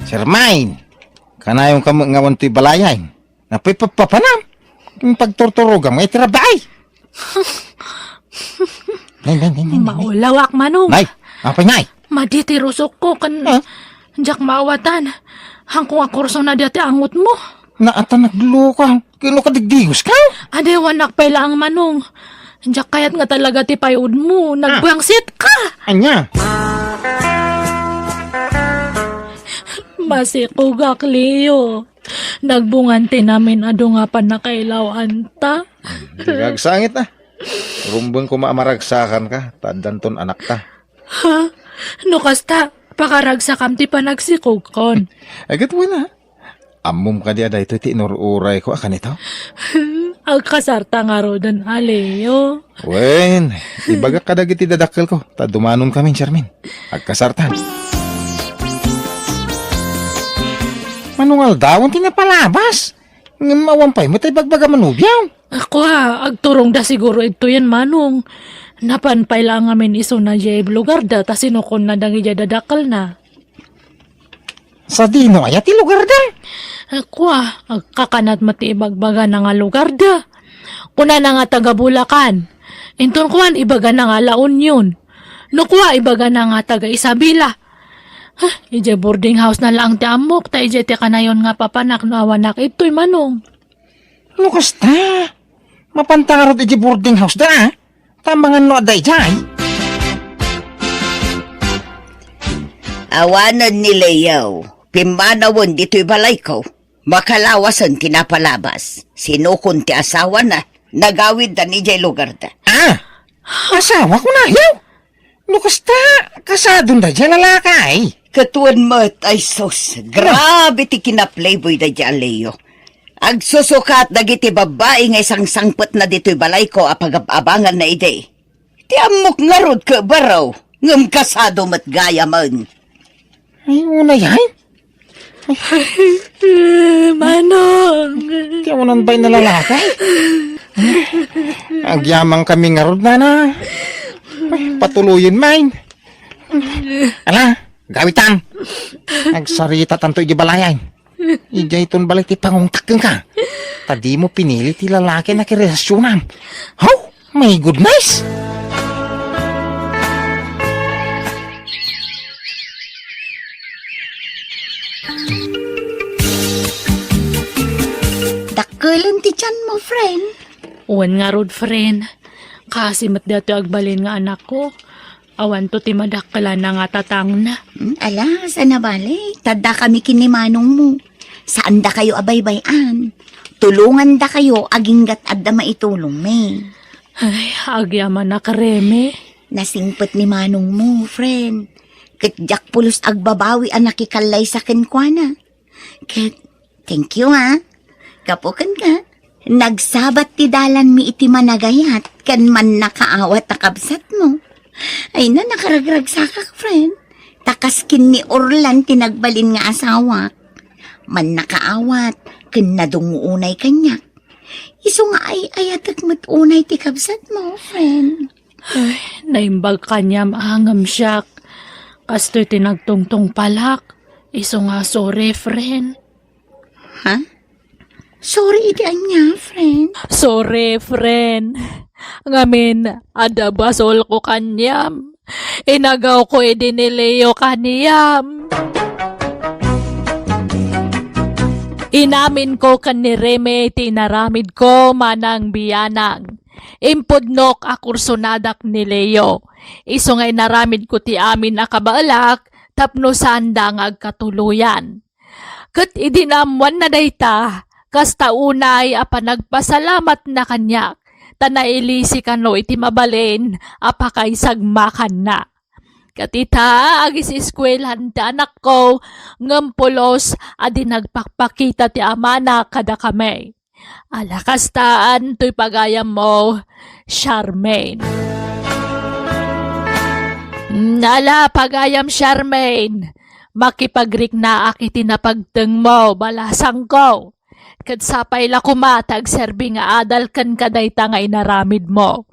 Sir Mine, kanayon ka nga awan ti balayan. Napay papapanam. Ang pagturturogam nga itira bay. Nay, nay, nay, nay, nay, nay. Maulawak, Manong. Nay, apay, nay? Madi ti rusokko, kan Ah? Diak maawatan. Hangko nga kurso na dati angotmo. Naata nagluka. Kino ka digdigos ka? Adewanak pay laang, Manong. Diak kayat nga talaga ti payudmo. Ah. Nagbangsit ka. Anya? Masikogak, Leo. Nagbungan ti namin adu nga pannakailawanta. Di ka agsangit, ah. Rumbeng koma a maragsakan ka, ta addanton anakta. Ha? No kasta, pakaragsakam ti panagsikogkon. Ay, ket wala. Ammom kadi a daytoy ti inur-urayko a kanito? Agkasarta ngaruden a, Leo. Wen, ibagak kadagiti dadakkelko, ta dumanon kami, Charmin. Agkasartan. Manungaldawan ti napalabas. Ngem awan pay met ti ibagbagam a nobiam. Kua, agturongda siguro idtoyen, Manong. Napan pay la ngamin isuna diay lugarda ta sinukonna dagiti dadakkelna. Sadino aya ti lugarda? Kua, agkakanat met ti ibagbagana nga lugarda. Kunana nga taga Bulacan. Inton kuan, ibagana nga La Union. No kua, ibagana nga taga Isabela. Huh, idiay boarding house na laeng ti ammok, ta idiay ti kanayon nga papanak no awanak idtoy, Manong. No kasta, mapanta ngarud idiay boarding house da, ah. Ta amangan no adda idiay. Awanen ni Leo, pimmanawen ditoy balayko. Makalawasen ti napalabas. Sinukon ti asawana, nagawidda idiay lugarda. Ah, asawa ko na, yaw? No kasta, kasadon daydiay lalaki, ay? Ket wen met, ay sus, grabe ti kinaplayboy daydiay a Leo. Agsusukat dagiti babbai nga isangsangpetna ditoy balayko a pagab-abanganna idi. Ti ammok ngarud ket baro, ngem kasado met gayamen. Ay, unay, ay? Manong! Ti awanan bay na lalaki? Agyaman kami ngarud, nana. Ay, patuloyen, main. Ala, gawitan. Agsarita tanto iti balay, ay. Idiay ton balay ti pangungtak kenka. Ta dimo pinili ti lalaki a nakirelasyonan. How? My goodness! Dakkelen ti tianmo, friend. Wen ngarud, friend. Kaasi met daytoy agbalin nga anakko. Awanto ti madakkelana nga tatangna. Hmm, ala, saan a bale? Ta addakami ken ni manongmo. Saandakayo a baybay-an. Tulongandakayo aginggat adda maitulongmi. Ay, agyamanak, Reme. Nasingpet ni manongmo, friend. Ket diak pulos agbabawi a nakikallaysa kenkuana. Ket, thank you, ha. Gapu kenka, nagsabat ti dalanmi iti managayat ken mannakaawat a kabsatmo. Ay na, nakaragragsakak, friend. Ta kas ken ni Orlan ti nagbalin nga asawak. Mannakaawat ken nadungngo unay kaniak. Isu nga ay-ayatek met unay ti kabsatmo, friend. Ay, naimbag kaniam a ngem siak. Kastoy ti nagtungtungpalak. Isu nga sorry, friend. Ha? Sorry iti ania, friend? Sorry, friend. Ngamin, adda basolko kaniam. Inagawko idi ni Leo kaniam. Inaminko ken ni Reme ti inaramidko manang bianang. Impudnok a kursonadak ni Leo. Isu nga inaramidko ti amin a kabaelak tapno saanda nga agkatuloyan. Ket idi naammoanna dayta, kasta unay a panagpasalamatna kaniak, ta nailisi kano iti mabalin a pakaisagmakanna. Ket ita, agis-eskuelahan ti anakko, ngem pulos a di nagpakpakita ti amana kadakami. Ala, kastaan toy pagayammo, Charmaine. Mm, ala, pagayam, Charmaine. Makipagriknaak iti napagtengmo, balasangko. Ket sapay la koma ta agserbi nga adal kenka dayta nga inaramidmo.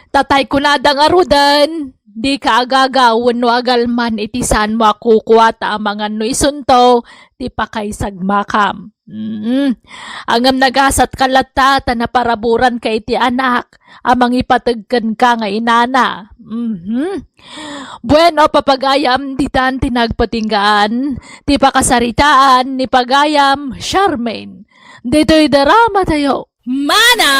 Tatay kunada ngaruden, dika agaga wenno agalman iti saanmo a kukua ta amangan no isunto ti pakaisagmakam. Mm. Ngem nagasatka latta ta naparaburanka iti anak a mangipateg kenka nga inana. Mhm. Bueno, papagayam, ditan ti nagpatinggaan ti pakasaritaan ni pagayam Charmaine. Ditoy drama tayo. Mana!